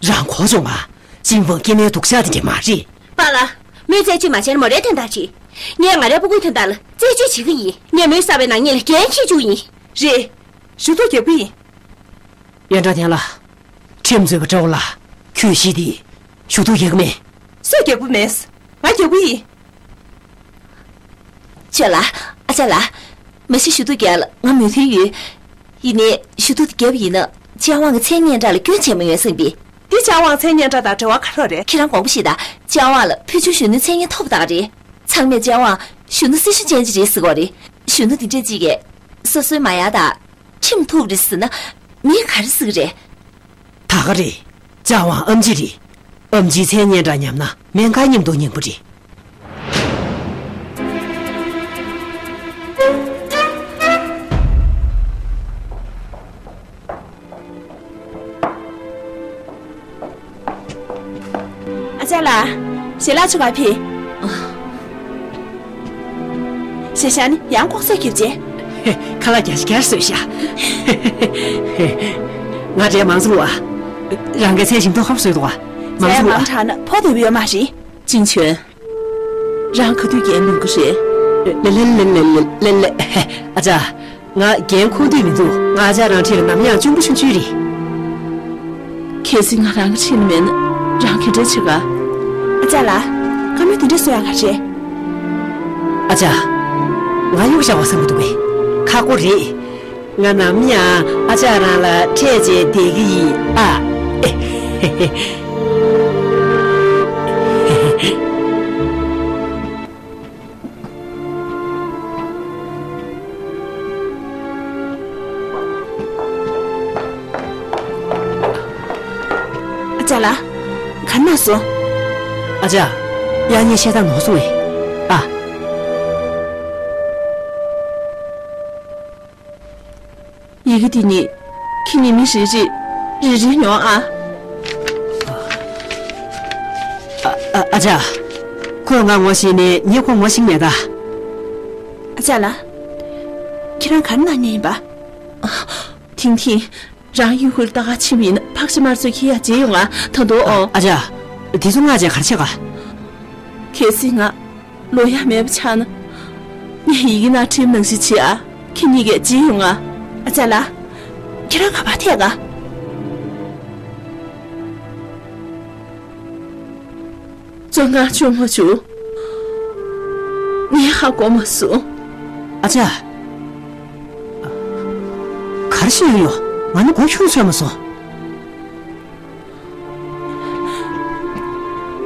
རང་གོ་བྱུང་ང་། ཅིན་ཧྥང་སྐྱེ་དམན་སྡུག་ཅག་དེ་འདྲས་མ་རེད། པཱ་ལགས། མོས་རྩད་གཅོད་མ་བྱས་ན་མོ་རའི་དོན་དག་རེད། ངས་ང་རའི་སྤུ་གུའི་དོན་དག་ལ་རྩད་གཅོད་བྱེད་ཀྱི་ཡིན། ངས་མོས་བསགས་པའི་ནག་ཉེས་ལ་འགན་འཁྱེར་བཅུག་ཡིན། རེད། ཞུ་གཏུག་རྒྱག་གི་ཡིན། ཡོན་ཀྲང་ཐན་ལགས། ཁྲིམས་རྩོད་པ་ཀྲོའུ་ལགས། ཁྱོད་ཤི་དེ། ཞུ་གཏུག་རྒྱག་གི་མེད། སུས་རྒྱག་གི་མེད། ང་རྒྱག་གི་ཡིན། ཆོས་ལ། ཨ་ཅག་ལགས། མ་གཞི་ཞུ་གཏུག་རྒྱག་ལ་ང་མོས་མཐུན་ཡོད། ཡིན་ནའི་ཞུ་གཏུག་དེ་བརྒྱབ་པ་ཡིན་ན་ལྕམ་ཝང་གི་མཚན་སྙན་གྲགས་ལ་སྐྱོན་ཆེན་པོ་ཡོང་བསམ་པས། འདི་ལྕམ་ཝང་མཚན་སྙན་གྲགས་དང་འབྲེལ་བ་ག་རེ་རེད། ཁྱེད་རང་དགོངས་པ་བཞེས་དང་། ལྕམ་ཝང་ལ་ཕུལ་བྱུང་གཞོན་ནུའི་མཚན་སྙན་ཐོབ་པ་དག་རེད། ཚང་མས་ལྕམ་ཝང་གཞོན་ནུ་སྲི་ཞུ་ཅན་ཅིག་རེད་ཟེར་གོ་རེད། གཞོན་ནུ་འདི་འདྲས་ཅིག་གིས་སོ་སོའི་མ་ཡར་དང་ཁྲིམས་ཐུབ་རེད་ཟེར་ན་མིས་ག་རེ་ཟེར་གི་རེད། ད་ག་རེད། ལྕམ་ཝང་ཨེམ་ཆི་རེད། ཨེམ་ཆིའི་མཚན་སྙན་གྲགས་ཉམས་ན་སྨན་ཁང་མཉམ་དུ་སྙིང་པོ་རེད། ཨ་ཅག་ལགས། ཞལ་ལག་ཆུ་ག་ཕི། ཞེ་ཤ་ནི་ཡང་ལྐོག་ཟ་རྒྱབ་ཅེ། ཁ་ལག་རྒྱ་ཞིག་རྒྱར་བཟོས་ཤག། ང་འདྲའི་མང་ཚོགས་ལ། རང་གི་ཚེ་ཞིམ་མདོག་ཁ་བཟོས་འདུག་བ། མང་ཚོགས་ལ། མང་དྲགས་ན་ཕོ་དེ་བས་ཡོད་མ་རེད། ཅིན་ཆོན། རང་ག་དུས་རྒྱན་ལོན་གི་རེད། ལེ་ལེ་ལེ་ལེ་ལེ་ལེ། ཨ་ཅག། ང་རྒན་ཁོག་དུས་མི་འདུག། ང་ཨ་ཅག་རང་འཁྲིས་ལ་ནམ་ཡང་གཅུང་པོ་ཆུང་ཆུང་རེད། གལ་སྲིད་ང་རང་གི་འཁྲིས་ལ་མེད་ན་རང་ག་འདྲ་བྱེད་ག། ཨ་ཅག་ལགས། བཀའ་མོལ་དེ་འདྲ་གསུང་ཡག་ག་རེད། ཨ་ཅག། ང་གཡུག་བཞག་པ་བསམ་གྱི་འདུག་པས། ཁག་པོ་རེད། ང་ནམ་ཡང་ཨ་ཅག་རང་ལ་འཕྲད་བྱས་བསྡད་ཀྱི་ཡིན་ཨ། ཨ་ཅག་ལགས། ག་རེ་གནང་སོང་། ཨ་ཅག། ཡག་ཉེས་བཤད་སྟངས་ནོར་སོང་བས། ཨ། ཡི་གེ་འདི་ནི་ཁྱེད་ཉིད་མི་རེ་རེས་རེ་རེ་ཉོ་ཨ། ཨ་ཨ་ཨ་ཅག། ཁོས་ང་ངོ་ཤེས་ནས་ངས་ཁོ་ངོ་ཤེས་མེད་ད། ཨ་ཅག་ལགས། ཁྱེད་རང་ག་རེ་གནང་མཁན་ཡིན་པ། ཐིང་ཐིང་། རང་ཡུལ་ཁུལ་ལྟ་ག་ཕྱིན་པ་ཡིན་ན་ཕག་ཕྱི་མར་ཚོས་ཁྱེད་ཡར་མཇལ་ཡོང་ང་། ད་དུང་ཨོ། ཨ་ཅག་དེ་ཚོ་ང་བཅས་གར་ཆེ་ག་གལ་སྲིད་ང་ལོ་ཡག་མེད་པ་ཆགས་ན། ངས་ཡི་གེ་ནང་བྲིས་པ་ནང་བཞིན་བྱེད་ཨ། ཁྱེད་གཉིས་ཀས་མཇལ་ཡོང་ང་། ཨ་ཅག་ལགས། ཁྱེད་རང་ག་པར་ཐད་ག་བཙོན་ཁང་བཅུག་མ་བཅུག་ངས་ཧ་གོ་མ་སོང་། ཨ་ཅག་ག་རེ་བཤད་ཡོད་ཡོད། ང་ནི་མགོ་ཁྱུག་ཚོད་མ་སོང་།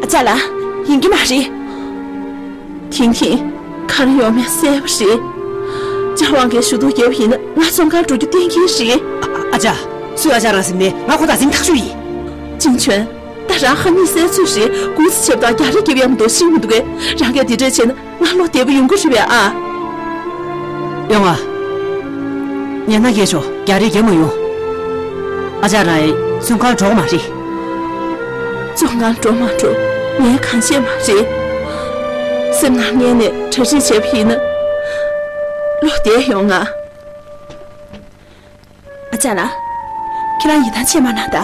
ཨ་ཅག་ལགས། ཡིན་གྱི་མ་རེད། ཐིང་ཐིང་། ག་རེ་ཡོད་མེད་གསལ་པོ་རེད། ལྕམ་དབང་གིས་ཞུ་གཏུག་བརྒྱབ་པ་ཡིན་ན་ང་བཙོན་ཁང་འགྲོ་རྒྱུ་གཏན་འཁེལ་རེད། ཨ་ཅག་སུས་ཨ་ཅག་རང་ཟེར་ནས། ང་ཁོ་ད་ཟིན་ཐག་ཆོད་ཡིན། ཅིང་ཆོན། ད་རང་ཧ་མི་གསལ་ཚོད་རེད། གུས་སུ་ཆེབ་དང་རྒྱག་རེས་རྒྱབ་ཡག་མི་འདུག་ཤེས་མི་འདུག་གས། རང་གིས་དེ་འདྲས་བྱས་ན་ང་བློ་བདེ་པོ་ཡོང་གི་རེད་པས་ཨ། ཡོང་ང་། ཉན་ན་སྐད་ཆོག་རྒྱག་རེས་རྒྱབ་མ་ཡོང་། ཨ་ཅག་རང་ཡི་བཙོན་ཁང་འགྲོ་གི་མ་རེད། བཙོན་ཁང་འགྲོ་མ་འགྲོ་ངས་གང་བྱས་མ་རེད། སེམས་ནང་ངས་ནས་གྲ་སྒྲིག་བྱས་པ་ཡིན་ན། བློ་བདེ་ཡོང་ང་། ཨ་ཅག་ལགས། ཁྱེད་རང་ཡིད་ཐང་ཆད་མ་གནང་ད།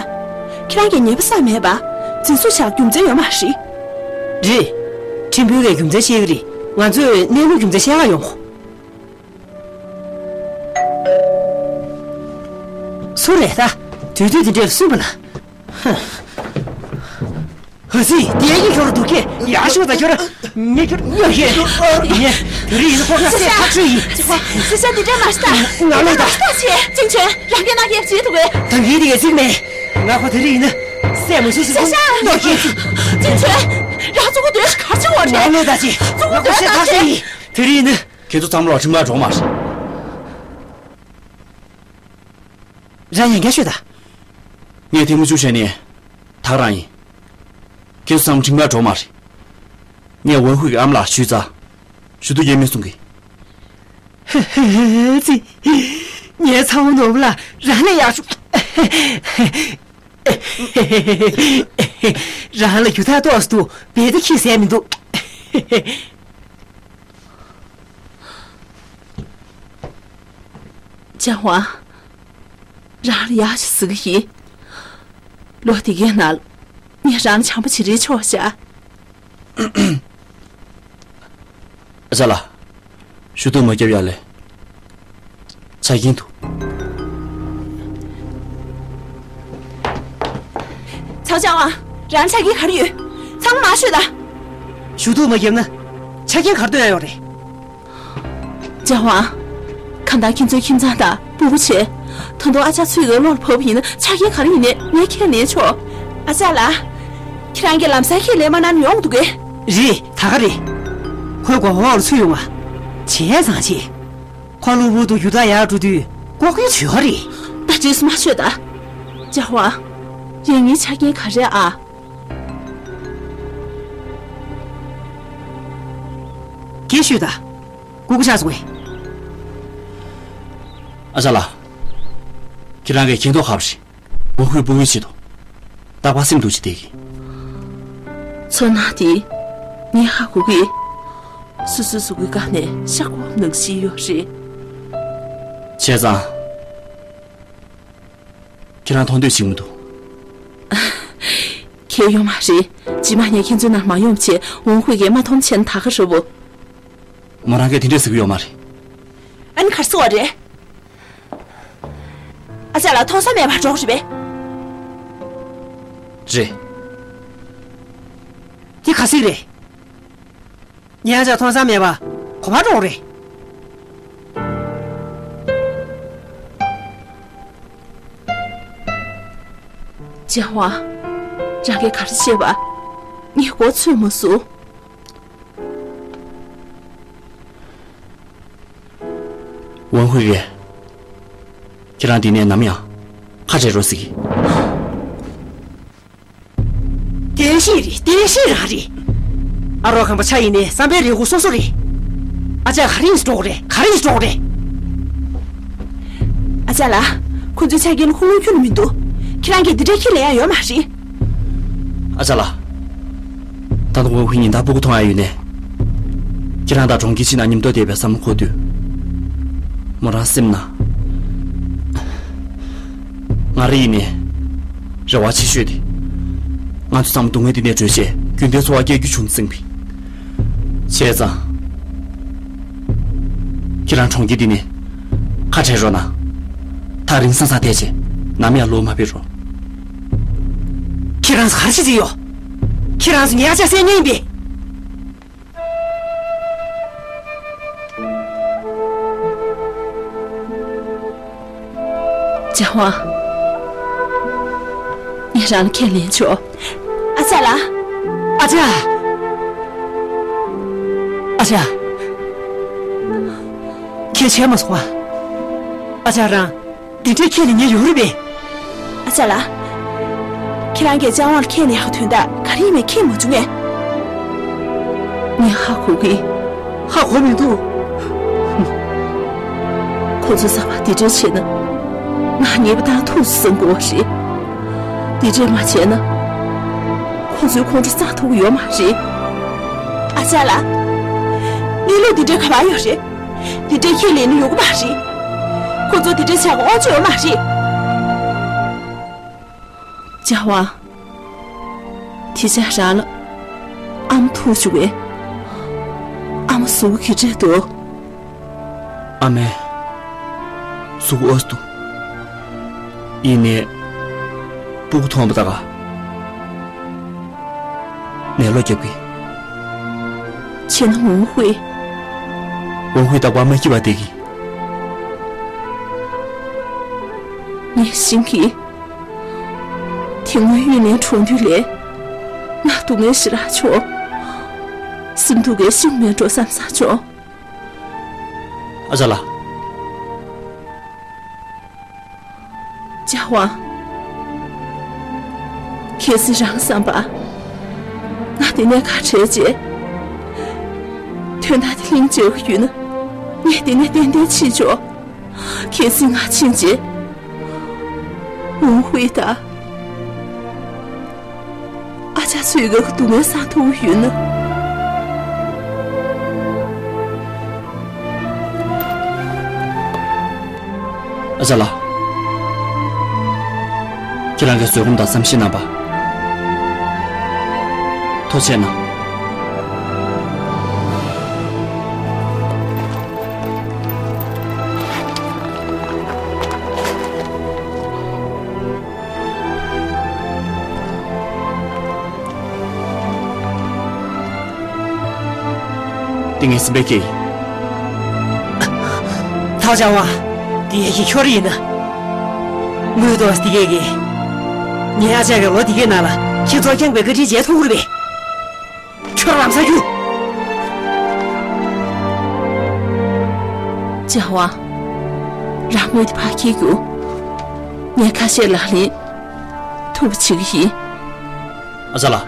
ཁྱེད་རང་གིས་ཉེས་པ་བསགས་མེད་པ། འཛིན་བཟུང་བྱས་རྒྱུ་མཚན་ཡོད་མ་རེད། རེད། ཁྲིམས་དཔོན་གྱིས་རྒྱུ་མཚན་བཤད་ཀྱི་རེད། ང་ཚོས་གནས་ལུགས་རྒྱུ་མཚན་བཤད་ག་ཡོང་གོ། སུ་རེད་ད། དུས་ཚོད་འདི་འདྲས་ལ་སུན་པ་ན། ཧ། ཧ་སི། དེ་ཡི་ཁྱོར་འདུག་གས། ཡག་ཤོས་ད་ཁྱོར། ངས་ཁྱོར་ཉོ་ཤེས། ངས་དེ་རིང་ཡིན་ཁོ་ཁ་སེ་ཐག་ཆོད་ཡིན། ཅི་ཁོ། སེ་ཤ་འདི་འདྲ་མ་ཤི་ད། ང་ལོས་ད། ལྟ་ཆེ། ཅིང་ཆོན། རང་གིས་ན་གེབ་བྱེད་ཐུབ་གས། ད་ངས་དེ་གས་ཚིག་མེད། ང་ཁོ་དེ་རིང་ཡིན་ན་སེ་མ་ཤི་ཤི་སེ་ཤ། ཉོ་ཤེས། ཅིང་ཆོན། རང་གཙུག་གུ་སྡོད་ཤི་གར་ཆེ་བ་རེད། ང་ལོས་ད་ཆེ། གཙུག་གུ་སྡོད་ད་ཆེ། དེ་རིང་ཡིན་ན། ཁྱེད་ཚོ་ཚང་མ་ལ་ཁྲིམས་ཁང་འགྲོ་མ་རེད། རང་ཡང་བསྐྱར་ཤོད་ད། ངས་ཐེངས་མ་བཅུ་བྱས་ནས་ད་ག་རང་ཡིན། ཁྱེད་ཚོ་ཚང་མ་ཁྲིམས་ཁང་འགྲོ་མ་རེད། ངས་ཝན་ཧུའེ་གི་ཨ་མ་ལགས་ཞུས་ཚར། ཞུ་གཏུག་རྒྱག་མིན་གསུང་གི། ཧེ་ཧེ་ཧེ་ཙི། ངའི་ཚ་བོ་ནོར་བུ་ལགས་རང་ལས་ཡག་ཤོས། རང་ལ་རྒྱུ་ཐག་ཏོག་ཙམ་འདུག་རྦད་དེ་ཁྱི་ཟས་མི་འདུག་ལྕམ་དབང་། རང་ལ་ཡག་ཤོས་ཟེར་གི་ཡིན། ལོ་དེ་གའི་ནང་ངས་རང་ལ་བྱམས་པོ་བྱེད་རན་ཆོག་ཤག་ཨ་ཅག་ལགས། ཞུ་གཏུག་མ་བརྒྱབ་ཡག་ལ་ཆ་རྐྱེན་འདུག་ཚང་ཅང་བ། རང་ཆ་རྐྱེན་ག་རེ་ཡོད། ཚང་མ་མར་ཤོད་ད། ཞུ་གཏུག་མ་བརྒྱབ་ན་ཆ་རྐྱེན་ག་རེ་བཏོན་ཡག་ཡོད་རེད། ལྕམ་དབང་། གང་ལྟར་ཁྱེད་ཚོའི་ཁྱིམ་ཚང་དང་སྤུ་གུ་བྱས། ད་དུང་ཨ་ཅག་ཚུར་ཡར་ལོག་ལ་བབས་པ་ཡིན་ན་ཆ་རྐྱེན་ག་རེ་ཡིན་ནའི་ངས་ཁས་ལེན་ཆོག་ཨ་ཅག་ལགས། ཁྱེད་རང་གིས་ལམ་སང་ཁས་ལེན་མ་གནང་ན་ཡོང་གི་འདུག་གས། རེད། ད་ག་རེད། ཁོའི་མགོ་འོག་ལ་ཚུད་ཡོང་ང་། བྱས་ཙང་བྱས། ཁོ་གློ་བུར་དུ་རྒྱུ་དག་ཡར་འགྲོ་དུས་ལྐོག་གྱོན་བྱེད་ཡོད་རེད། ད་འདྲིས་མ་ཤོད་ད། ལྕམ་དབང་། ཡིན་ནའི་ཆ་རྐྱེན་ག་རེ་ཨ། སྐད་ཤོད་ད། སྒུག་སྒུག་ཆགས་སོང་ངས། ཨ་ཅག་ལགས། ཁྱེད་རང་གིས་མཁྱེན་རྟོགས་ཁག་པོ་རེད། མོ་ཁོའི་སྤུ་གུའི་ཆེད་དུ། རྟག་པར་སེམས་སྡུག་ཅིག་བསྡད་ཀྱི། ཚོར་སྣང་དེ་ངས་ཧ་གོ་གི། སོ་སོའི་གཟུགས་པོའི་སྒང་ནས་ཤ་སྐོམ་ནང་བཞིན་ཡོད་རེད། བྱས་ཙང་། ཁྱེད་རང་མཐོང་འདོད་བྱེད་མི་འདུག་གལ་ཡོད་མ་རེད། རྗེས་མ་ངས་ཁྱེད་ཚོའི་ནང་མ་ཡོང་བྱས་ཝུན་ཧུའེ་གིས་མ་མཐོང་བྱས་ན་ད་ག་རེད་པོ། མོ་རང་གིས་དེ་འདྲས་ཟེར་གི་ཡོད་མ་རེད། ཨ་ནི་ག་རེ་ཟེར་བ་རེད། ཨ་ཅག་ལགས་མཐོང་ས་མེད་པར་འགྲོ་གི་རེད་པས། རེད། དེ་ག་ཟིག་རེད། ངས་ཨ་ཅག་མཐོང་ས་མེད་པ་ག་པར་འགྲོ་གི་རེད། ལྕམ་དབང་། རང་གིས་ག་རེ་བཤད་པ། ངས་མགོ་ཚོས་མ་སོང་། ཝུན་ཧུའེ། ཁྱེད་རང་འདི་ནས་ནམ་ཡང་ཕར་བྲལ་རོགས་ཟེར་གི། བདེན་བཤད་རེད། བདེན་བཤད་རང་རེད། ཨ་རོགས་ཁམས་པ་ཆ་ཡིན་ནའི་བསམ་པའི་རེ་སྒུག་སོ་སོ་རེད། ཨ་ཅག་ག་རེ་ཡིན་འགྲོ་གི་རེད། ག་རེ་ཡིན་འགྲོ་གི་རེད། ཨ་ཅག་ལགས། ཁོ་ཚོའི་ཆ་རྐྱེན་ལ་ཁུངས་ལུང་ཁྱོན་ནས་མི་འདུག་ཁྱེད་རང་གིས་འདི་འདྲའི་ཁས་ལེན་ཡག་ཡོད་མ་རེད། ཨ་ཅག་ལགས། ད་དུང་ཝུན་ཧུའེ་ཉིན་ལྟར་སྤུ་གུ་མཐོང་ཡག་ཡོད་ནའི། ཁྱེད་རང་དང་གྲོང་ཁྱེར་གཅིག་ནང་མཉམ་དུ་བསྡད་པའི་བསམ་བློ་འཁོར་དུས། མོ་རང་སེམས་ནང་། ང་ ག་རེ་ཡིན་ནའི་རེ་བ་ཆེ་ཤོས་དེ། ང་ཚོ་ཚང་མ་སྡུག་བསྔལ་འདི་ནས་གྲོལ་བྱས་རྒྱུན་ལྡན་འཚོ་བ་སྐྱེལ་རྒྱུ་བྱུང་ཟིན་པས། བྱས་ཙང་། ཁྱེད་རང་གྲོང་ཁྱེར་འདི་ནས་ཁ་བྲལ་རོགས་གནང་། ཐག་རིང་ས་ས་བསྡད་བྱས་ནམ་ཡང་ལོག་མ་ཕེབས་རོགས། ཁྱེད་རང་ཚོ་ག་རེ་བྱེད་ཀྱི་ཡོད། ཁྱེད་རང་ཚོ་ངའི་ཨ་ཅག་བསད་མཁན་ཡིན་པས། ལྕགས་དབང་། ངས་རང་ལ་ཁས་ལེན་ཆོག་ཨ་ཅག་ལགས། ཨ་ཅག་ཨ་ཅག་ཁྱེད་བྱས་མ་སོང་ཨ། ཨ་ཅག་རང་། འདི་འདྲའི་ཁྱེད་ནི་ངའི་ཡོང་རེད་པས། ཨ་ཅག་ལགས། ཁྱེད་རང་གིས་ལྕགས་དབང་ལ་ཁས་ལེན་ཡག་དོན་དག་ག་རེ་ཡིན་མིན་ཁས་མ་བྱུང་ངས། ངས་ཧ་གོ་གི། ཧ་གོ་མི་འདུག་ཁོ་ཚོས་བསམ་པ་འདི་འདྲ་བྱས་ན། ང་ཉེས་པ་བཏང་ཐུབ་བསམ་དགོས་པ་རེད། འདི་འདྲ་མ་བྱས་ན། ཁོ་ཚོའི་ཁོང་ཁྲོ་སངས་ཐུབ་ཀྱི་ཡོད་མ་རེད། ཨ་ཅག་ལགས། གནས་ལུགས་འདི་འདྲ་ག་པར་ཡོད་རེད། དེ་འདྲའི་ཁས་ལེན་ནི་ཡོང་གི་མ་རེད། ཁོ་ཚོ་དེ་འདྲའི་བྱ་དགོས་དབང་ཆ་ཡོད་མ་རེད། ལྕགས་དབང་། དེ་ཆ་རང་ལ་ཨ་མ་ཐུག་བཅུག་པས། ཨ་མ་གཟུགས་པོ་གི་འདྲ་འདུག་ཨ་མའི་གཟུགས་པོ་ཨོས་འདུག་ཡིན་ནའི་སྤུ་གུ་མཐོང་བ་ད་ག་ནས་ལོ་རྒྱབ་ཀྱི། བྱས་ན་ཝུན་ཧུའེ། ཝུན་ཧུའེ་ད་བར་མ་སྐྱིད་པ་བསྡད་ཀྱི། ངས་ཤེས་ཀྱི། དེ་སྔོན་ཡུན་ནན་གྲོངས་དུས་ལས། ང་སྡུག་བསྔལ་ཞེ་དྲག་བྱུང་། སེམས་སྡུག་གིས་ཤི་མེད་འགྲོ་བསམ་བསམ་བྱུང་། ཨ་ཅག་ལགས། ལྕགས་དབང་། གལ་སྲིད་རང་བསམ་པ། ང་འདི་ནས་ཁ་བྲལ་རྗེས། དོན་དག་དེ་གླེང་བྱེད་ཀྱི་ཡོད་ན། ངས་འདི་ནས་ཏན་ཏན་ཕྱིན་ཆོག་གལ་སྲིད་ང་ཕྱིན་རྗེས། ཝུན་ཧུའེ་དང་། ཨ་ཅག་ཚོའི་སྒང་གི་སྡུག་བསྔལ་སངས་ཐུབ་ཀྱི་ཡོད་ན། ཨ་ཅག་ལགས། ཁྱེད་རང་གིས་བཟོད་སྒོམ་དང་བསམ་ཤེས་གནང་བར་ཐུགས་རྗེ་གནང་། འདི་ངའི་སེམས་པའི་སྐད་ཡིན། ཐག་བཅད་པ། འདི་ཡ་གི་ཁྱོད་རང་ཡིན་ན། དངུལ་ཏོག་ཙམ་འདི་གས་ཀྱིས། ངའི་ཨ་ཅག་གི་ལོ་འདི་གའི་ནང་ལ་ཁྱེད་ཚོར་བསྐྱངས་པའི་བཀའ་དྲིན་འཇལ་ཐུབ་ཀྱི་རེད་པས། ཁྱོད་རང་ལམ་སང་རྒྱུགས། ལྕགས་དབང་། རང་ངོས་དེ་ཕར་འཁྱེར་རྒྱུགས། ངས་ཁ་ཤས་ལག་ལེན་ཐུབ་པ་བྱེད་ཀྱི་ཡིན། ཨ་ཅག་ལགས།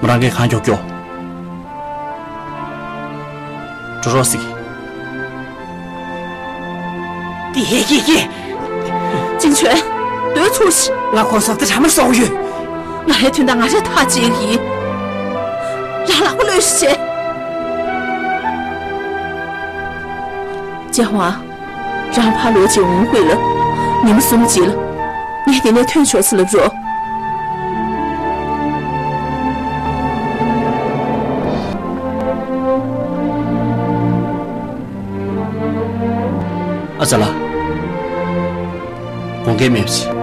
མོ་རང་གིས་གང་མགྱོགས་མགྱོགས་འགྲོ་རོགས་ཟེར་གྱི། དེ་ཧེ་ཀྱེ་ཀྱེ། ཅིང་ཆོན། སྡོད་ཚུར་ཤོག་ང་ཁོ་སོགས་དེ་གྲ་མར་སོང་ཡོད། ང་རའི་དོན་དག་ང་རས་ཐག་བཅད་ཀྱི་ཡིན། རང་ལག་པ་གློད་ཤིག་བྱས། ལྕགས་དབང་། རང་ཕར་ལོག་རྗེས་ཝུན་ཧུའེ་ལ། ཉི་མ་གསུམ་རྗེས་ལ། ངས་དེ་ནས་ཐོན་ཆོག་ཟེར་ལབ་རོགས། ཨ་ཅག་ལགས། དགོངས་འགལ་མེད་པ་བྱེད།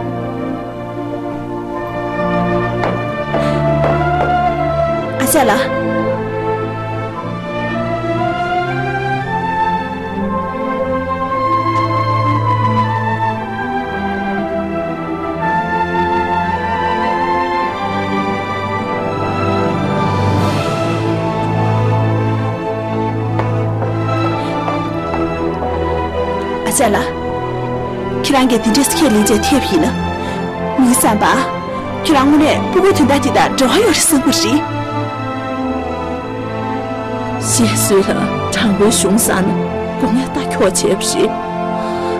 ཨ་ཅག་ལགས། ཨ་ཅག་ལགས། ཁྱེད་རང་གིས་འདི་འདྲས་ཁས་ལེན་བྱས་ཐེབས་ཡིན་ན། ངའི་བསམ་པ། ཁྱེད་རང་དངོས་གནས་སྤུ་གུའི་དོན་དག་དེ་དང་འབྲེལ་བ་ཡོད་རེད་བསམ་གྱི་རེད། བཤད་སྲོལ་ལ་དྲང་པོའི་གཞུང་བསྲངས་ན་དགོས་ངེས་ལྟ་འཁྱོག་བྱས་པ་རེད།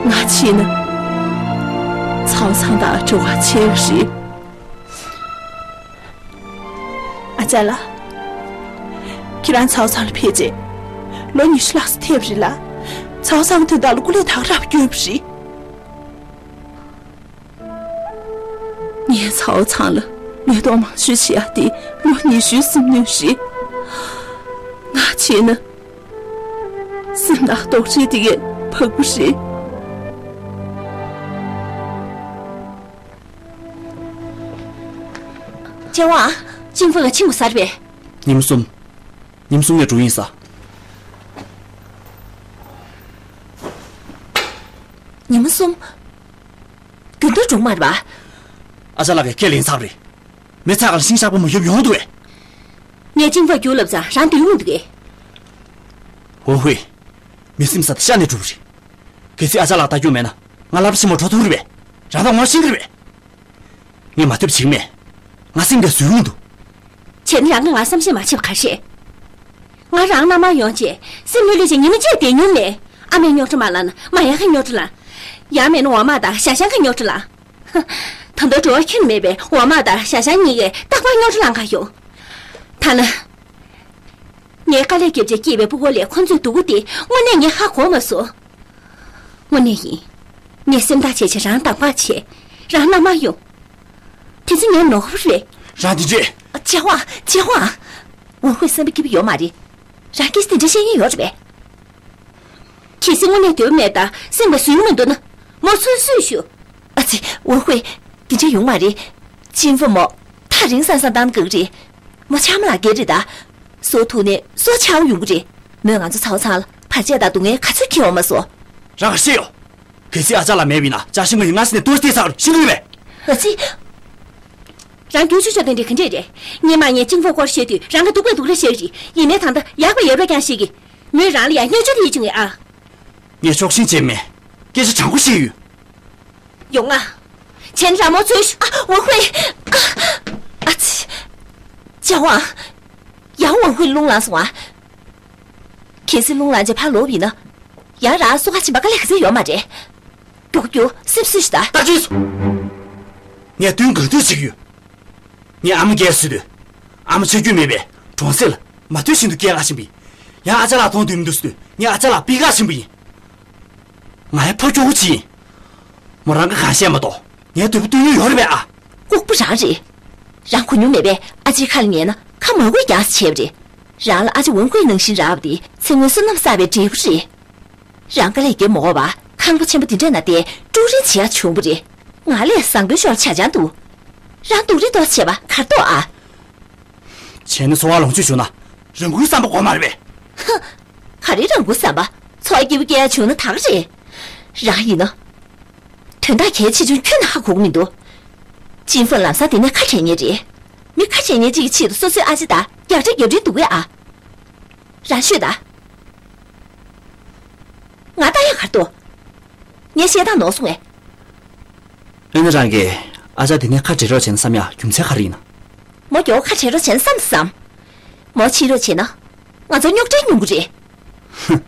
ང་ཕྱིན་ན། ཚའོ་ཚང་དང་འབྲེལ་བ་ཆད་ཀྱི་རེད། ཨ་ཅག་ལགས། ཁྱེད་རང་ཚའོ་ཚང་ལ་ཕེབས་རྗེས། ལོ་ཉི་ཤུ་ལྷག་ཙམ་ཐེབས་རེད་ལ། ཚའོ་ཚང་གི་དོན་དག་ལ་སྐུ་ལས་ཐག་རབ་བསྐྱོན་པ་རེད། ངས་ཚའོ་ཚང་ལ་མེ་ཏོག་མང་ཤོས་བྱེད་ཡག་དེ་ལོ་ཉི་ཤུའི་སེམས་ནུས་རེད། ང་བྱས་ན་སེམས་ནང་རྡོག་ཁྲེས་དེ་གས་འཕགས་པོ་རེད། ཅེ་ཝང་། ཅིན་ཧྥུ་ལ་ཕྱིན་དགོས་ས་རེད་པས། ཉིན་མོ་གསུམ། ཉིན་མོ་གསུམ་ནས་འགྲོ་ཡིན་ས། ཉིན་མོ་གསུམ། རྒྱུན་དུ་འགྲོ་མ་རེད་པ། ཨ་ཅག་ལགས་ཀྱིས་ཁས་ལེན་ཚར་རེད། མི་ཚ་ག་ལ་ཤིང་ཤག་པོ་མ་ཡོབ་ཡོང་འདུག་གས། ངས་ཅིང་ཧྥུ་རྒྱུགས་ལབ་ཙང་རང་འདུལ་འོང་འདུག་གས། ཝོ་ཧུའེ། མི་སེམས་ས་དེ་ཤ་ནས་གྲུབ་རེད། གལ་སྲིད་ཨ་ཅག་ལགས་ལྟ་རྒྱུ་མེད་ན་ང་སློབ་གྲྭ་ཆེན་མོ་འགྲོ་ཐུབ་རེད་པས། རང་ད་ངོ་ཤེས་ཀྱི་རེད་པས། ངས་མ་ཐུབ་བྱེད་ཀྱི་མེད། ང་སེམས་ཀྱང་བཟོད་ཡོང་འདུག་བྱས་ན་རང་གིས་ང་བསམ་ཤེས་མ་བྱས་པ་ག་རེ་རེད། ང་རང་མནའ་མར་ཡོང་རྗེས་སེམས་ལྷོད་ལྷོད་བྱས་ཉི་མ་གཅིག་བསྡད་མྱོང་མེད། ཨ་མས་རྙོག་དྲ་མ་ལངས་ན་མ་ཡ་ཁ་རྙོག་དྲ་ལངས། ཡང་མེད་ན་འོག་མ་དང་ཞ་ཞང་གི་རྙོག་དྲ་ལངས། ཧ། ད་དུང་འགྲོ་བ་ཁྱོན་མེད་པའི་འོག་མ་དང་ཞ་ཞང་གཉིས་ཀས་རྟག་པར་རྙོག་དྲ་ལངས་ག་ཡོང་། ཐ་ན། ངའི་དཀའ་ལས་བརྒྱབ་བྱས་སྐྱེས་པའི་སྤུ་གུ་ལས་ཁོ་ཚོས་སྡུག་པོ་དེ་དངོས་གནས་ངས་ཧ་གོ་མ་སོང་། དངོས་གནས་ཡིན། ངས་སེམས་ཐག་བཅད་བྱས་རང་དང་པར་བྱས། རང་མནའ་མར་ཡོང་། དེ་ཚོ་ངའི་ནོར་བུ་རེད། རང་དེ་འདྲས། ཅེ་ཝང་། ཅེ་ཝང་། ཝུན་ཧུའེ་སེམས་པ་སྐྱིད་པོ་ཡོད་མ་རེད། རང་གིས་དེ་འདྲ་བཤད་ཉན་ཡོད་རེད་པས། གལ་སྲིད་དངོས་གནས་འདོད་མེད་ད་སེམས་པ་བཟོད་མི་འདུག་ན། མོ་ཚུར་གསོས་ཞུ། ཨ་ཙི། ཝུན་ཧུའེ། དེ་འདྲ་ཡོང་མ་རེད། ཅིན་ཧྥུ་མོ། ཐག་རིང་སང་སང་བཏང་དགོས་ཀྱི་རེད། མོ་ཆགས་མ་ལ་སྐད་རེད་ད། སོ་ཐུག་ནས་སོ་ཆགས་ཡོང་གི་རེད། མོས་ང་ཚོ་ཚ་བོ་ཚང་ལ་བར་ཆད་དང་སྡུག་བསྔལ་ག་ཚོད་ཁྱེར་ཡོང་མ་སོང་། རང་ག་ཤེས་ཡོད། གལ་སྲིད་ཨ་ཅག་ལགས་མེད་པ་ཡིན་ན་ཅ་ཤིང་མ་ཡིན་ང་སི་ནས་ལྟོས་ཏེ་ཚར་ཤིང་གི་མེད། ཨ་ཙི། རང་རྒྱུགས་ཆུ་ཆོ་དེ་འདྲ་ག་འདྲས་རེད། སྔོན་མ་ངས་ཅིང་ཧྥུ་སྐོར་བཤད་དུས་རང་གི་སྡུག་པས་སྡུག་རེ་བཤད་ཀྱི་རེད། ཡིན་ནའི་ད་ལྟ་ཡག་པ་ཡོད་པ་རྐྱང་བཤད་ཀྱི། མོས་རང་ལ་ཡང་བརྙས་བཅོས་དེ་ཡིད་བྱུང་ངེས་ཨ། ངས་ཕྱོགས་ཞེན་བྱས་མེད། སྐད་ཆ་དྲང་པོ་བཤད་ཡོད། ཡོང་ང་། བྱས་ན་རང་མོ་ཚོས་ཤུ། ཨ། ཝུན་ཧུའེ། ཨ། ཨ་ཙི། ཅེ་ཝང་། ཡང་ཝུན་ཧུའེ་རླུང་ལངས་སོང་ཨ། གལ་སྲིད་རླུང་ལངས་རྗེས་ཕར་ལོག་པ་ཡིན་ན། ཡང་རང་སོ་ཁ་ཕྱིན་པ་དཀའ་ལས་ག་ཚོད་ཡོད་མ་རེད། མགྱོགས་མགྱོགས་སེམས་གསོ་ཞིག་ད། ད་ཅི་སོང་། ངས་དོན་གང་ཐུག་བྱེད་ཀྱི་ཡོད། ངས་ཨ་མ་སྐྱེས་སུ་དུས། ཨ་མ་ཆ་རྒྱུས་མེད་པའི་གྲོང་གསེབ་ལ་མ་ཐུག་བཞིན་དུ་སྐྱེལ་ག་ཕྱིན་པ་ཡིན། ཡང་ཨ་ཅག་ལགས་མཐོང་འདོད་མི་འདུག་ཟེར་དུས་ངས་ཨ་ཅག་ལགས་ཕུད་ག་ཕྱིན་པ་ཡིན། ང་ཡང་ཕོ་ཁྱོ་ག་ཅིག་ཡིན། མོ་རང་གིས་གང་བཤད་མ་གཏོགས་ངའི་དོ་པོ་སྟོན་ཡུལ་ཡོད་རེད་པས་ཨ། ལྐུགས་པ་རང་རེད། རང་གོ་མྱོང་མེད་པས་ཨ་ཅེའི་ཁ་ལ་ཉན་ན་ཁ་མ་གོས་རྒྱག་ས་བྱས་པ་རེད། རང་ལ་ཨ་ཅེ་ཝུན་ཧུའེ་ནང་བཞིན་རག་པ་དེ་ཚེ་སྔོན་བསོད་ནམས་བསགས་པའི་འབྲས་བུ་རེད། རང་དཀའ་ལས་བརྒྱབ་མ་དགོས་པར་ཁང་པ་ཆེན་པོ་འདི་འདྲ་ན་བསྡད་ཀྲུའུ་རེན་བྱེད་ཡག་བྱུང་བ་རེད། ང་ལས་བཟང་པོའི་ཞོར་ཆ་ཆང་འདུག་རང་སྡུག་རུས་ཏོག་ཙམ་བྱས་པ་གར་ཏོག་ཨ། བྱས་ན་འཚོ་བ་ལོངས་སྤྱོད་བྱུང་ན་རང་འགུལ་བསམ་པ་དགོས་མ་རེད་པས། ཧ། ག་རེ་རང་འགུལ་བསམ་པ། འཚོ་བ་སྐྱིད་པོ་སྐྱེལ་ཡག་བྱུང་ན་ད་ག་རེད། རང་ཡིན་ན། དོན་དག་གལ་ཆེ་ཆུང་ཁྱོན་ནས་ཧ་གོ་གི་མི་འདུག་ཅིན་ཧྥུ་ལམ་སང་དེ་ནས་ཁ་བྲལ་ཉེན་རེད། མི་ཁ་བྲལ་ཉེན་གཅིག་གི་ཆེད་དུ་སོ་སོའི་ཨ་ཅེ་དང་རྒྱག་འདྲེ་རྒྱབ་འདྲེ་འདུག་གས་ཨ། རང་ཤོད་ད། ང་ལྟ་ཡག་གར་འདུག་ངས་བཤད་སྟངས་ནོར་སོང་ངས། ཨ་ནི་རང་གིས་ཨ་ཅག་དེ་ནས་ཁ་བྲལ་རོགས་བྱས་ན་བསམ་ཡག་རྒྱུ་མཚན་ག་རེ་ཡིན་ན། མོ་མགྱོགས་ཁ་བྲལ་རོགས་བྱས་ན་བསམ་དང་བསམ། མོ་ཕྱིན་རོགས་བྱས་ན། ང་ཚོ་རྙོག་དྲའི་མྱོང་གི་རེད། ཧུམ།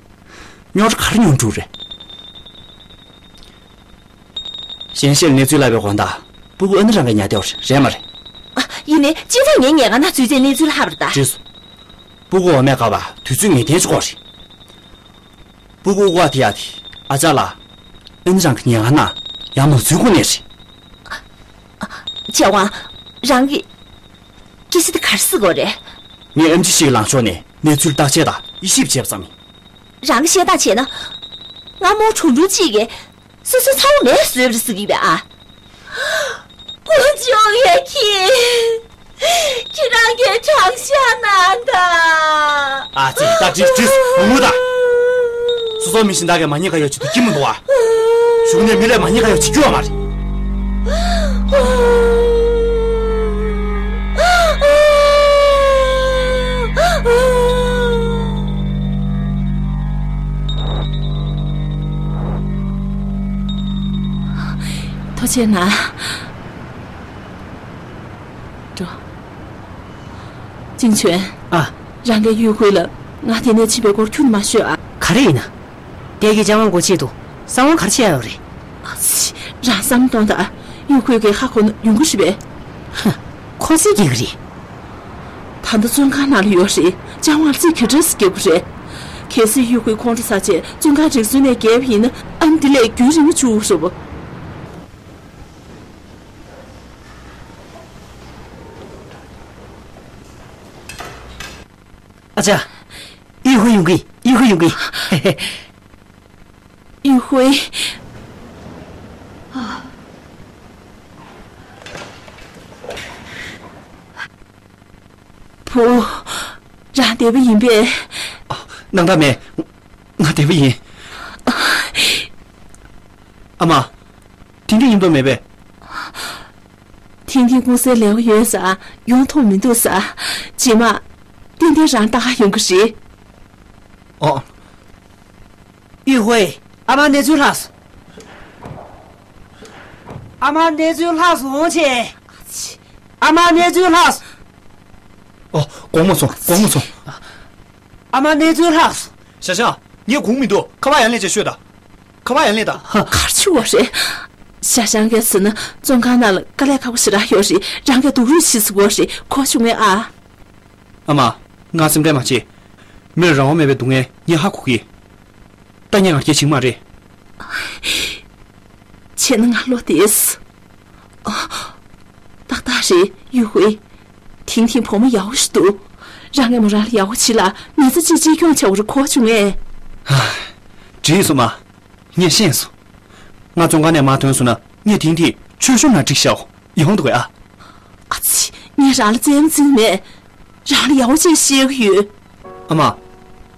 རྙོག་དྲ་ག་རེ་མྱོང་འགྲོ་རེད། གཞན་ཞིག་ལ་གནས་ཚུལ་བསླབ་པའི་དགོངས་དག་ཕྲུ་གུ་ཨ་ནི་རང་གི་ཉལ་ཐོག་རེད་མ་རེད། ཨ། ཡིན་ནའི་སྤྱི་ཚོགས་ངའི་ཉལ་ཁང་ནང་འཛུལ་རྗེས་གནས་ཚུལ་ཧ་པར་ད། བྲིས་སོ། ཕྲུ་གུ་འོ་མས་བཀག་པ་དུས་ཚོད་ངེས་གཏན་ཅིག་དགོས་རེད། ཕྲུ་གུ་དབུགས་ཐེབས་ཡག་དེ་ཨ་ཅག་ལགས་ཨ་ནི་རང་གི་ཉལ་ཁང་ནང་ཡར་མ་འཛུལ་གོང་ནས་རེད། ཅེ་ཝང་། རང་གིས་སྐད་ཆ་དེ་ག་རེ་ཟེར་དགོས་རེད། ངས་ཨེམ་ཆི་ཞིག་གི་ལངས་ཕྱོགས་ནས་གནས་ཚུལ་བརྟག་དཔྱད་དང་དབྱེ་ཞིབ་བྱས་པ་ཙམ་ཡིན། རང་གིས་བཤད་སྟངས་བྱས་ན། ང་མོ་ཁྲུང་ཁྲུང་གཅིག་གིས་སོ་སོའི་ཚ་བོ་ངས་བཟོས་པ་རེད་ཟེར་གྱི་ཡོད་པས་ཨ། དཀོན་མཆོག་ཡ། ཁྱེད། ཁྱེད་རང་གིས་དྲང་བཤད་གནང་དང་། ཨ་ཙི། ད་བྲིས་བྲིས་ངུ་ངུ་ད། སོ་སོ་མི་གཞན་དག་གིས་མ་ཉེས་ཁ་གཡོག་བྱེད་དུས་སྐྱིད་མི་འདུག་ཨ། གཞུག་ནས་མི་ལས་མ་ཉེས་ཁ་གཡོག་བྱེད་རྒྱུ་ཡོད་མ་རེད། ཐུགས་རྗེ་གནང་། འགྲོ། ཅིང་ཆོན། ཨ། རང་གིས་ཡུས་ཧུའེ་ལ་ང་དེ་ནས་ཕྱིན་པའི་སྐོར་ཁྱོན་ནས་མ་ཤོད་ཨ། ག་རེ་ཡིན་ན། དེ་གིས་ཅང་ཝང་སྒོ་ཕྱེ་འདུག་གསང་བ་ག་རེ་བྱེད་ཡག་ཡོད་རེད། ཨ་ཙི། རང་བསམ་གཏོང་དང་། ཡུས་ཧུའེ་གིས་ཧ་གོ་ན་ཡོང་གི་རེད་པས། ཧ། ཁོ་ཚོས་ཀྱི་གི་རེད། ད་ལྟ་བཙོན་ཁང་ནང་ལ་ཡོད་རེད། ཅང་ཝང་རྩིས་ག་འདྲས་རྒྱག་གི་རེད། གལ་སྲིད་ཡུས་ཧུའེ་ཁོང་ཁྲོ་ཟ་བྱས་བཙོན་ཁང་རིག་ཚུལ་ནས་བརྒལ་བ་ཡིན་ན་ཨ་ནི་དེ་ལས་རྒྱུན་རིང་པོ་འགྱོ་གི་རེད་པ། ཨ་ཅག་གཡུ་ཧུའེ་ཡོང་གི། གཡུ་ཧུའེ་ཡོང་གི། གཡུ་ཧུའེ། བུ། རང་བདེ་པོ་ཡིན་པས། སྣང་དག་མེད། ང་བདེ་པོ་ཡིན། ཨ་མ། ཐིང་ཐིང་ཡིན་མདོག་མེད་པས། ཐིང་ཐིང་ཀུང་སིའི་ལས་ཀ་ཡོད་ས། ཡོང་ཐུབ་མི་འདུག་ས། རྗེས་མ། ཏན་ཏན་རང་ལྟ་ག་ཡོང་གི་རེད། ཨོ། གཡུ་ཧུའེ། ཨ་མ་གནས་ཚུལ་ལྷག་སོང་། ཨ་མ་གནས་ཚུལ་ལྷག་སོང་ཆེ། ཨ་མ་གནས་ཚུལ་ལྷག་སོང་། ཨོ། དགོངས་མ་ཚོམས། དགོངས་མ་ཚོམས། ཨ་མ་གནས་ཚུལ་ལྷག་སོང་། ཞ་ཞང་། ངས་གོ་མི་འདུག་ཁ་པར་ཡར་སླེབས་བྱས་ཤོད་དང་། ཁ་པར་ཡར་སླེབས་དང་། ག་རེ་བྱེད་དགོས་རེད། ཞ་ཞང་གིས་ཟེར་ན་བཙོན་ཁང་ནང་ལ་དཀའ་ལས་ཁག་པོ་ཞེ་དྲག་ཡོད་རེད། རང་གིས་སྡུག་རུས་བྱེད་དགོས་རེད། གོ་བྱུང་ངས་ཨ། ཨ་མ། ང་སེམས་ཁྲལ་མ་བྱེད། མིར་རང་དབང་མེད་པའི་སྡུག་བསྔལ་ངས་ཧ་གོ་གི། ད་ངས་ང་རྒྱལ་བྱེད་ཀྱི་མ་རེད། བྱས་ན་ང་བློ་བདེ་སོང་། ཨ། ཏག་ཏག་རེད་གཡུ་ཧུའེ། ཐིང་ཐིང་བུ་མོ་ཡག་པོ་ཞིག་འདུག་རང་གིས་མོ་རང་ལ་ཡག་པོ་བྱེད་ལ་མི་ཚེ་གཅིག་གཅེས་སྐྱོང་བྱེད་དགོས་རེད། གོ་བྱུང་ངས། ཧ། འགྲིག་སོང་མ། ངས་ཤེས་སོང་། ང་བཙོན་ཁང་ནས་མར་ཐོན་སོང་ན་ངས་ཐིང་ཐིང་ཆོས་ཞུ་ན་འགྲིག་ཤག་ཡོང་འདུག་གས་ཨ། ཨ་ཙི། ངས་རང་ལ་བཙན་འཛིན་མེད། རང་ལ་ཡག་པོ་བྱས་བཤད་ཀྱི་ཡོད། ཨ་མ།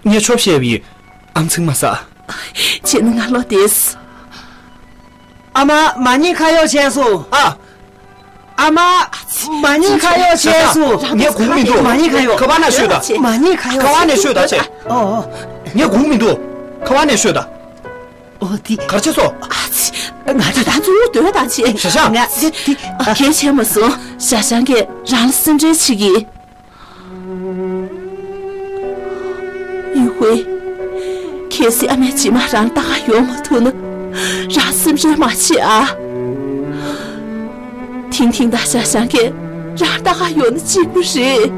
ངས་ཆོབ་བཤད་པ་ཡིན། ཨམ་ཚིག་མ་ཟ། བྱས་ན་ང་བློ་བདེ་སོང་། ཨ་མ་མ་ཎི་ཁ་ཡོག་བྱས་སོང་། ཨ། ཨ་མ། མ་ཎི་ཁ་ཡོག་བྱས་སོང་། ངས་གོ་མི་འདུག་མ་ཎི་ཁ་ཡོག་ཁ་པར་ནང་ཤོད་དང་། མ་ཎི་ཁ་ཡོག་ཁ་པར་ནང་ཤོད་དང་བྱས། ཨོ། ངས་གོ་མི་འདུག་ཁ་པར་ནང་ཤོད་དང་། ཨོ་དེ། གར་ཆེ་སོ། ཨ་ཙི། ང་ད་ད་ཚུར་སྡོད་དང་བྱས། ཞ་ཞང་། ང་དེ་དེ། གལ་ཆེ་མ་སོང་། ཞ་ཞང་གིས་རང་ལ་སེམས་ཁྲལ་བྱེད་ཀྱི། གཡུ་ཧུའེ། གལ་སྲིད་ཨ་མས་རྗེས་མ་རང་ལྟ་ག་ཡོང་མ་ཐུབ་ན། རང་སེམས་ཁྲལ་མ་བྱེད་ཨ། ཐིང་ཐིང་དང་ཞ་ཞང་གིས་རང་ལྟ་ག་ཡོང་ན་གཅིག་པུ་རེད།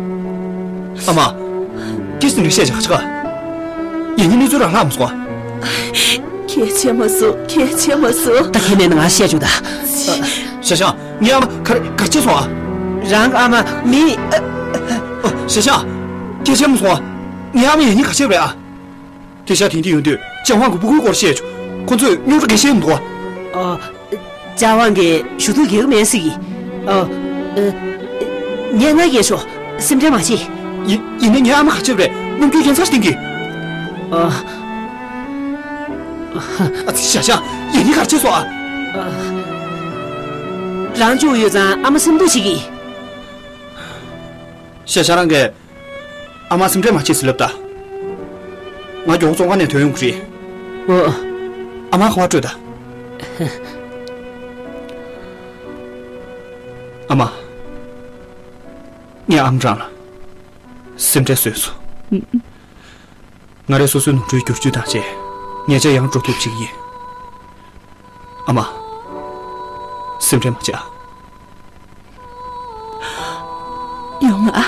ཨ་མ། སྐྱེ་སྲིད་ནས་བཤད་བྱ་ཆ་ག་ཡིན་ནི་གནས་ཚུལ་རང་ལྷག་མ་སོང་། གལ་ཆེ་མ་སོང་། གལ་ཆེ་མ་སོང་། ད་ཁྱེད་ནས་ང་བཤད་བཅུག་ད། ཞ་ཞང་། ངའི་ཨ་མ་གར་གར་ཆེ་སོང་ཨ། རང་ཨ་མ་མི། ཨ། ཞ་ཞང་། སྐྱེ་ཆེ་མ་སོང་ཨ། ངའི་ཨ་མ་ཡིན་ནི་གར་ཆེ་རེད་ཨ། དེ་ཤ་དེང་དུས་ཡོང་དུས་ལྕགས་དབང་གི་སྤུ་གུའི་སྐོར་བཤད་ཆོག་ཁོ་ཚོས་རྙོག་དྲ་ག་བཤད་མི་འདུག་ཨ། ཨ། ལྕགས་དབང་གིས་ཞུ་གཏུག་རྒྱག་གི་མེད་ཟེར་གི། ཨ། ཨ། ངས་ང་རྒྱལ་ཤོག་སེམས་ཁྲལ་མ་བྱེད། ཡིན་ཡིན་ནའི་ངའི་ཨ་མ་ག་ཆེབ་རེད། སྣུམ་སྐྱུར་རྒྱན་ཚར་སྟེང་གི། ཨ། ཨ་ཙི་ཤ་ཤ་ཡིན་ནི་གར་ཆེ་སོ་ཨ། རང་ཅུང་ཡོད་ཙང་ཨ་མ་སེམས་སྡུག་བྱེད་གི། ཤ་ཤ་རང་གིས། ཨ་མ་སེམས་ཁྲལ་མ་བྱེད་ཟེར་ལབ་ད། ང་མགྱོགས་པོ་བཙོན་ཁང་ནས་ཐོན་ཡོང་གི་རེད། འོ། ཨ་མ་ཁ་པར་སྤྲོད་ད། ཨ་མ། ངས་ཨ་མ་རང་ལ་སེམས་ཁྲལ་བཟོས་སོང་། ང་རས་སོ་སོའི་ནོར་འཁྲུལ་བསྒྱུར་བཅོས་དང་བཅས་ཉེས་ཆད་ཡང་སྤྲོད་ཐུབ་ཅིག་ཡིན། ཨ་མ། སེམས་ཁྲལ་མ་བྱེད་ཨ། ཡོང་ང་ཨ།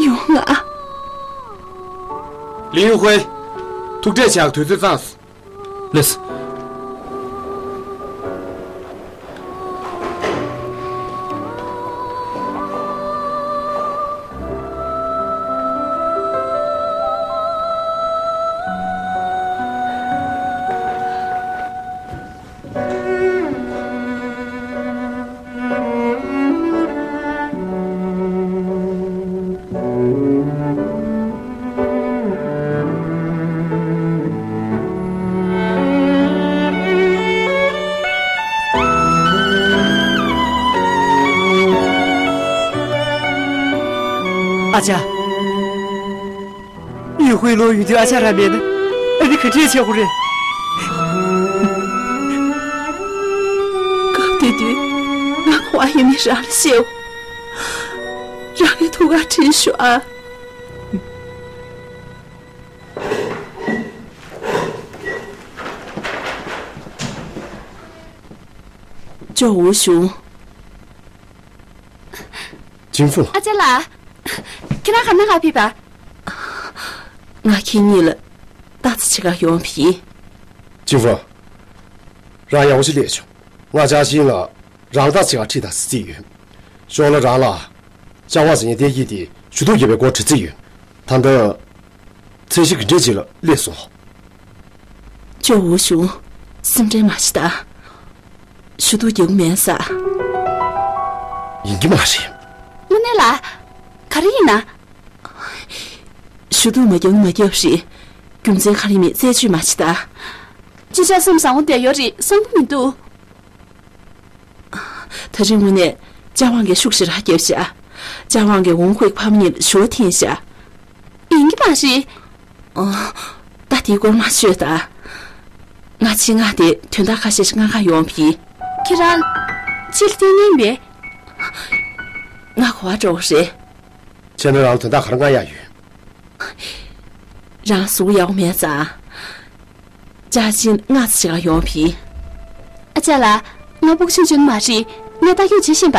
ཡོང་ང་ཨ། ལིའུ་ཧུའེ། ཐུག་འཕྲད་བྱ་ཡག་དུས་ཚོད་ཚང་སོང་། ལགས་སོ། ཨ་ཅག་ཡུ་ཧུའེ་ལོག་ཡོང་དུས་ཨ་ཅག་རང་མེད་ན་ཨ་ནི་ག་འདྲས་བྱེད་དགོས་རེད། སྐབས་དེ་དུས་ང་ཁོ་ཨ་ཡེ་མི་རང་ལ་བཤད། རང་གི་ཐུགས་ཁར་དྲན་ཤོག་ཨ། ཅོ་ཝུ་ཞུང་། ཅིང་ཧྥུ། ཨ་ཅག་ལགས། ཁྱེད་རང་ག་ནས་ག་ཕེབས་པ། ང་ཁྱེད་གཉིས་ལ་རྟགས་ཅིག་བྱེད་གར་ཡོང་བ་ཡིན། ཅིང་ཧྥུ། རང་ཡག་པོ་ཞིག་སླེབས་བྱུང་། ང་ཅང་ཞིང་ལ་རང་རྟགས་ཅིག་ག་ཁྲིད་དང་ཟེར་རྩིས་ཡོད། ཞོར་ལ་རང་ལ་ལྕགས་དབང་ཟེར་མཁན་བསྟེན་གྱི་དེ་ཞུ་གཏུག་བརྒྱབ་པའི་སྐོར་དྲི་རྩིས་ཡོད། ད་ལྟ། ཚད་གཞི་གི་འདྲེ་རྗེས་ལ་སླེབས་སོང་། ཅོ་འུ་ཞུ། སེམས་ཁྲལ་མ་བྱེད་ད། ཞུ་གཏུག་རྒྱག་གི་མེད་ས། ཡིན་གྱི་མ་རེད། དངོས་གནས་ལ། ག་རེ་ཡིན་ན། ཞུ་གཏུག་མ་རྒྱབ་ན་མ་རྒྱབ་རེད། རྒྱུ་མཚན་ག་རེ་མེད་རྩད་གཅོད་མ་བྱེད་ད། ཅི་བྱ་སེམས་བཟང་བོ་བསྡད་ཡོད་རེད་བསམ་གྱི་མི་འདུག། ད་རིང་དངོས་གནས་ཅཱ་ཝང་གིས་ཤུགས་ཞེ་དྲག་བརྒྱབ་ཤག། ཅཱ་ཝང་གིས་ཝུང་ཧུའེ་ཕ་མ་གཉིས་ལ་ཞུ་བ་འཐེན་ཤག། ཡིན་གྱི་མ་རེད། ཨ། ད་དེའི་སྐོར་མ་ཤོད་ད། ང་ཆེད་མངགས་དེ་དོན་དག་ཁ་ཤས་ཤིག་ང་ག་ཡོང་བྱས། ཁྱེད་རང་། ཕྱིར་བསྟན་ངན་པས། ང་གོ་བ་འགྲོ་བ་རེད། བྱས་ན་རང་ལ་དོན་དག་ག་རེ་ང་ཡ་ཡོད། རང་གཟུགས་ཡག་པོ་མེད་ཙང་། ཅཱ་ཅིན་མངགས་ཙམ་བྱེད་ག་ཡོང་བྱས། ཨ་ཅག་ལགས། ང་སྤུ་གུ་ཆུང་ཆུང་མ་རེད། ངས་ལྟ་སྐྱོང་བྱེད་བཞིན་པ།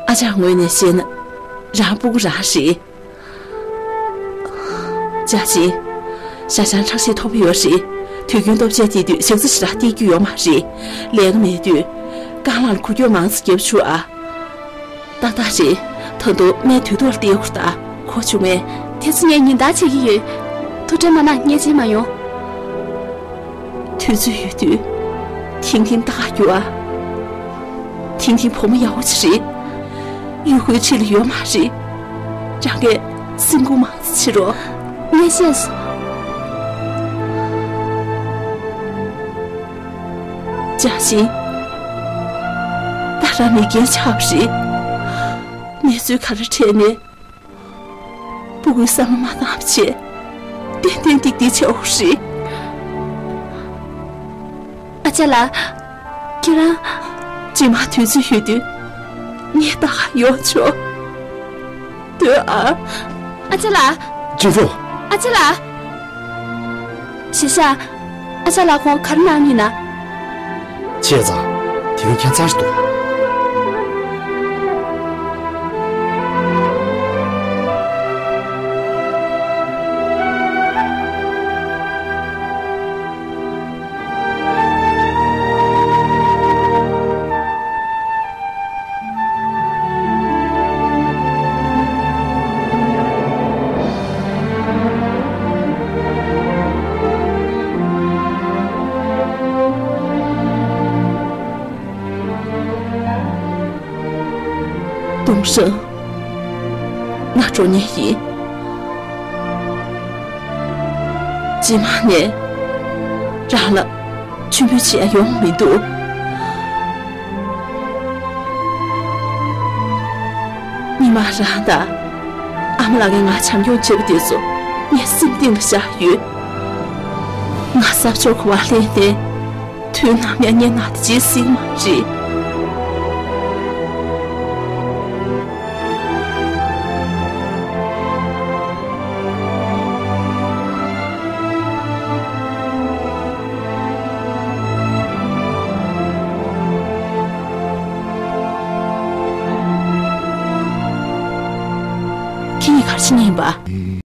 ཨ་ཅག་ངོས་ནས་བཤད་ན། རང་སྤུ་གུ་རང་རེད། ཅཱ་ཅིན། ཤ་ཆང་ཁྲག་ཤེད་མཐོ་པོ་ཡོད་རེད། དུས་རྒྱུན་ལྟོ་ཆས་སྟེར་དུས་ཞག་རྩི་ཞེ་དྲག་སྟེར་རྒྱུ་ཡོད་མ་རེད། ལས་ཀ་མེད་དུས། རྐང་ལག་ལ་འགུལ་སྐྱོད་མང་ཙམ་རྒྱབ་བཅུག་ཨ། ཏག་ཏག་རེད། ད་དུང་སྨན་དུས་ཐོག་ལ་སྟེར་དགོས་རེད་ད། གོ་བྱུང་ངས། དེ་ཚོ་ངས་ཉིན་ལྟར་བྱེད་ཀྱི་ཡོད། ཐུགས་ཁྲལ་མ་གནང་། བརྙས་བཅོས་མ་ཡོང་། དུས་ཚོད་ཡོད་དུས། ཐིང་ཐིང་ལྟ་ག་རྒྱུགས་ཨ། ཐིང་ཐིང་བུ་མོ་ཡག་པོ་ཅིག་རེད། གཡོ་སྒོའི་འཁྲིས་ལ་ཡོད་མ་རེད། རང་གིས་སེམས་ཁུར་མང་ཙམ་བྱེད་རོགས། ངས་ཤེས་སོང་། ཅཱ་ཅིན། ད་རང་མི་རྒན་ཆགས་པ་རེད། གནས་ཚུལ་ག་རེ་འཕྲད་ནས། སྤུ་གུའི་བསམ་བློ་མ་བཏང་བ་བྱས། ཏན་ཏན་ཏིག་ཏིག་བྱེད་དགོས་རེད། ཨ་ཅག་ལགས། ཁྱེད་རང་། རྗེས་མ་དུས་ཚོད་ཡོད་དུས། ངའི་ལྟ་ག་ཡོང་ཆོག། སྡོད་ཨ། ཨ་ཅག་ལགས། ཅིན་ཧྥུ། ཨ་ཅག་ལགས། ཞེ་ཤ། ཨ་ཅག་ལགས་ཁོང་ག་རེ་གནང་ཡིན་ན། བྱས་ཙང་། དེ་རིང་ཁྱད་མཚར་ཞིག་འདུག། ཏུང་ཧྲེང་། ང་འགྲོ་མཁན་ཡིན། རྗེས་མ་ནས་རང་ལ་མཆོད་འབུལ་བྱེད་ཡ་ཡོང་མི་འདུག། ཉི་མ་རང་དང་ཨ་མ་ལགས་ཀྱིས་ང་བྱམས་སྐྱོང་བྱེད་པ་དེ་ཚོ་ངའི་སེམས་གཏིང་ལ་བཞག་ཡོད། ང་ས་ཕྱོགས་ག་པར་སླེབས་ནའི། དུས་ནམ་ཡང་སྙན་ངག་དེ་བརྗེད་སྲིད་མ་རེད། ཁྱེད་གཉིས་ག་རེ་བྱེད་མཁན་ཡིན་པ།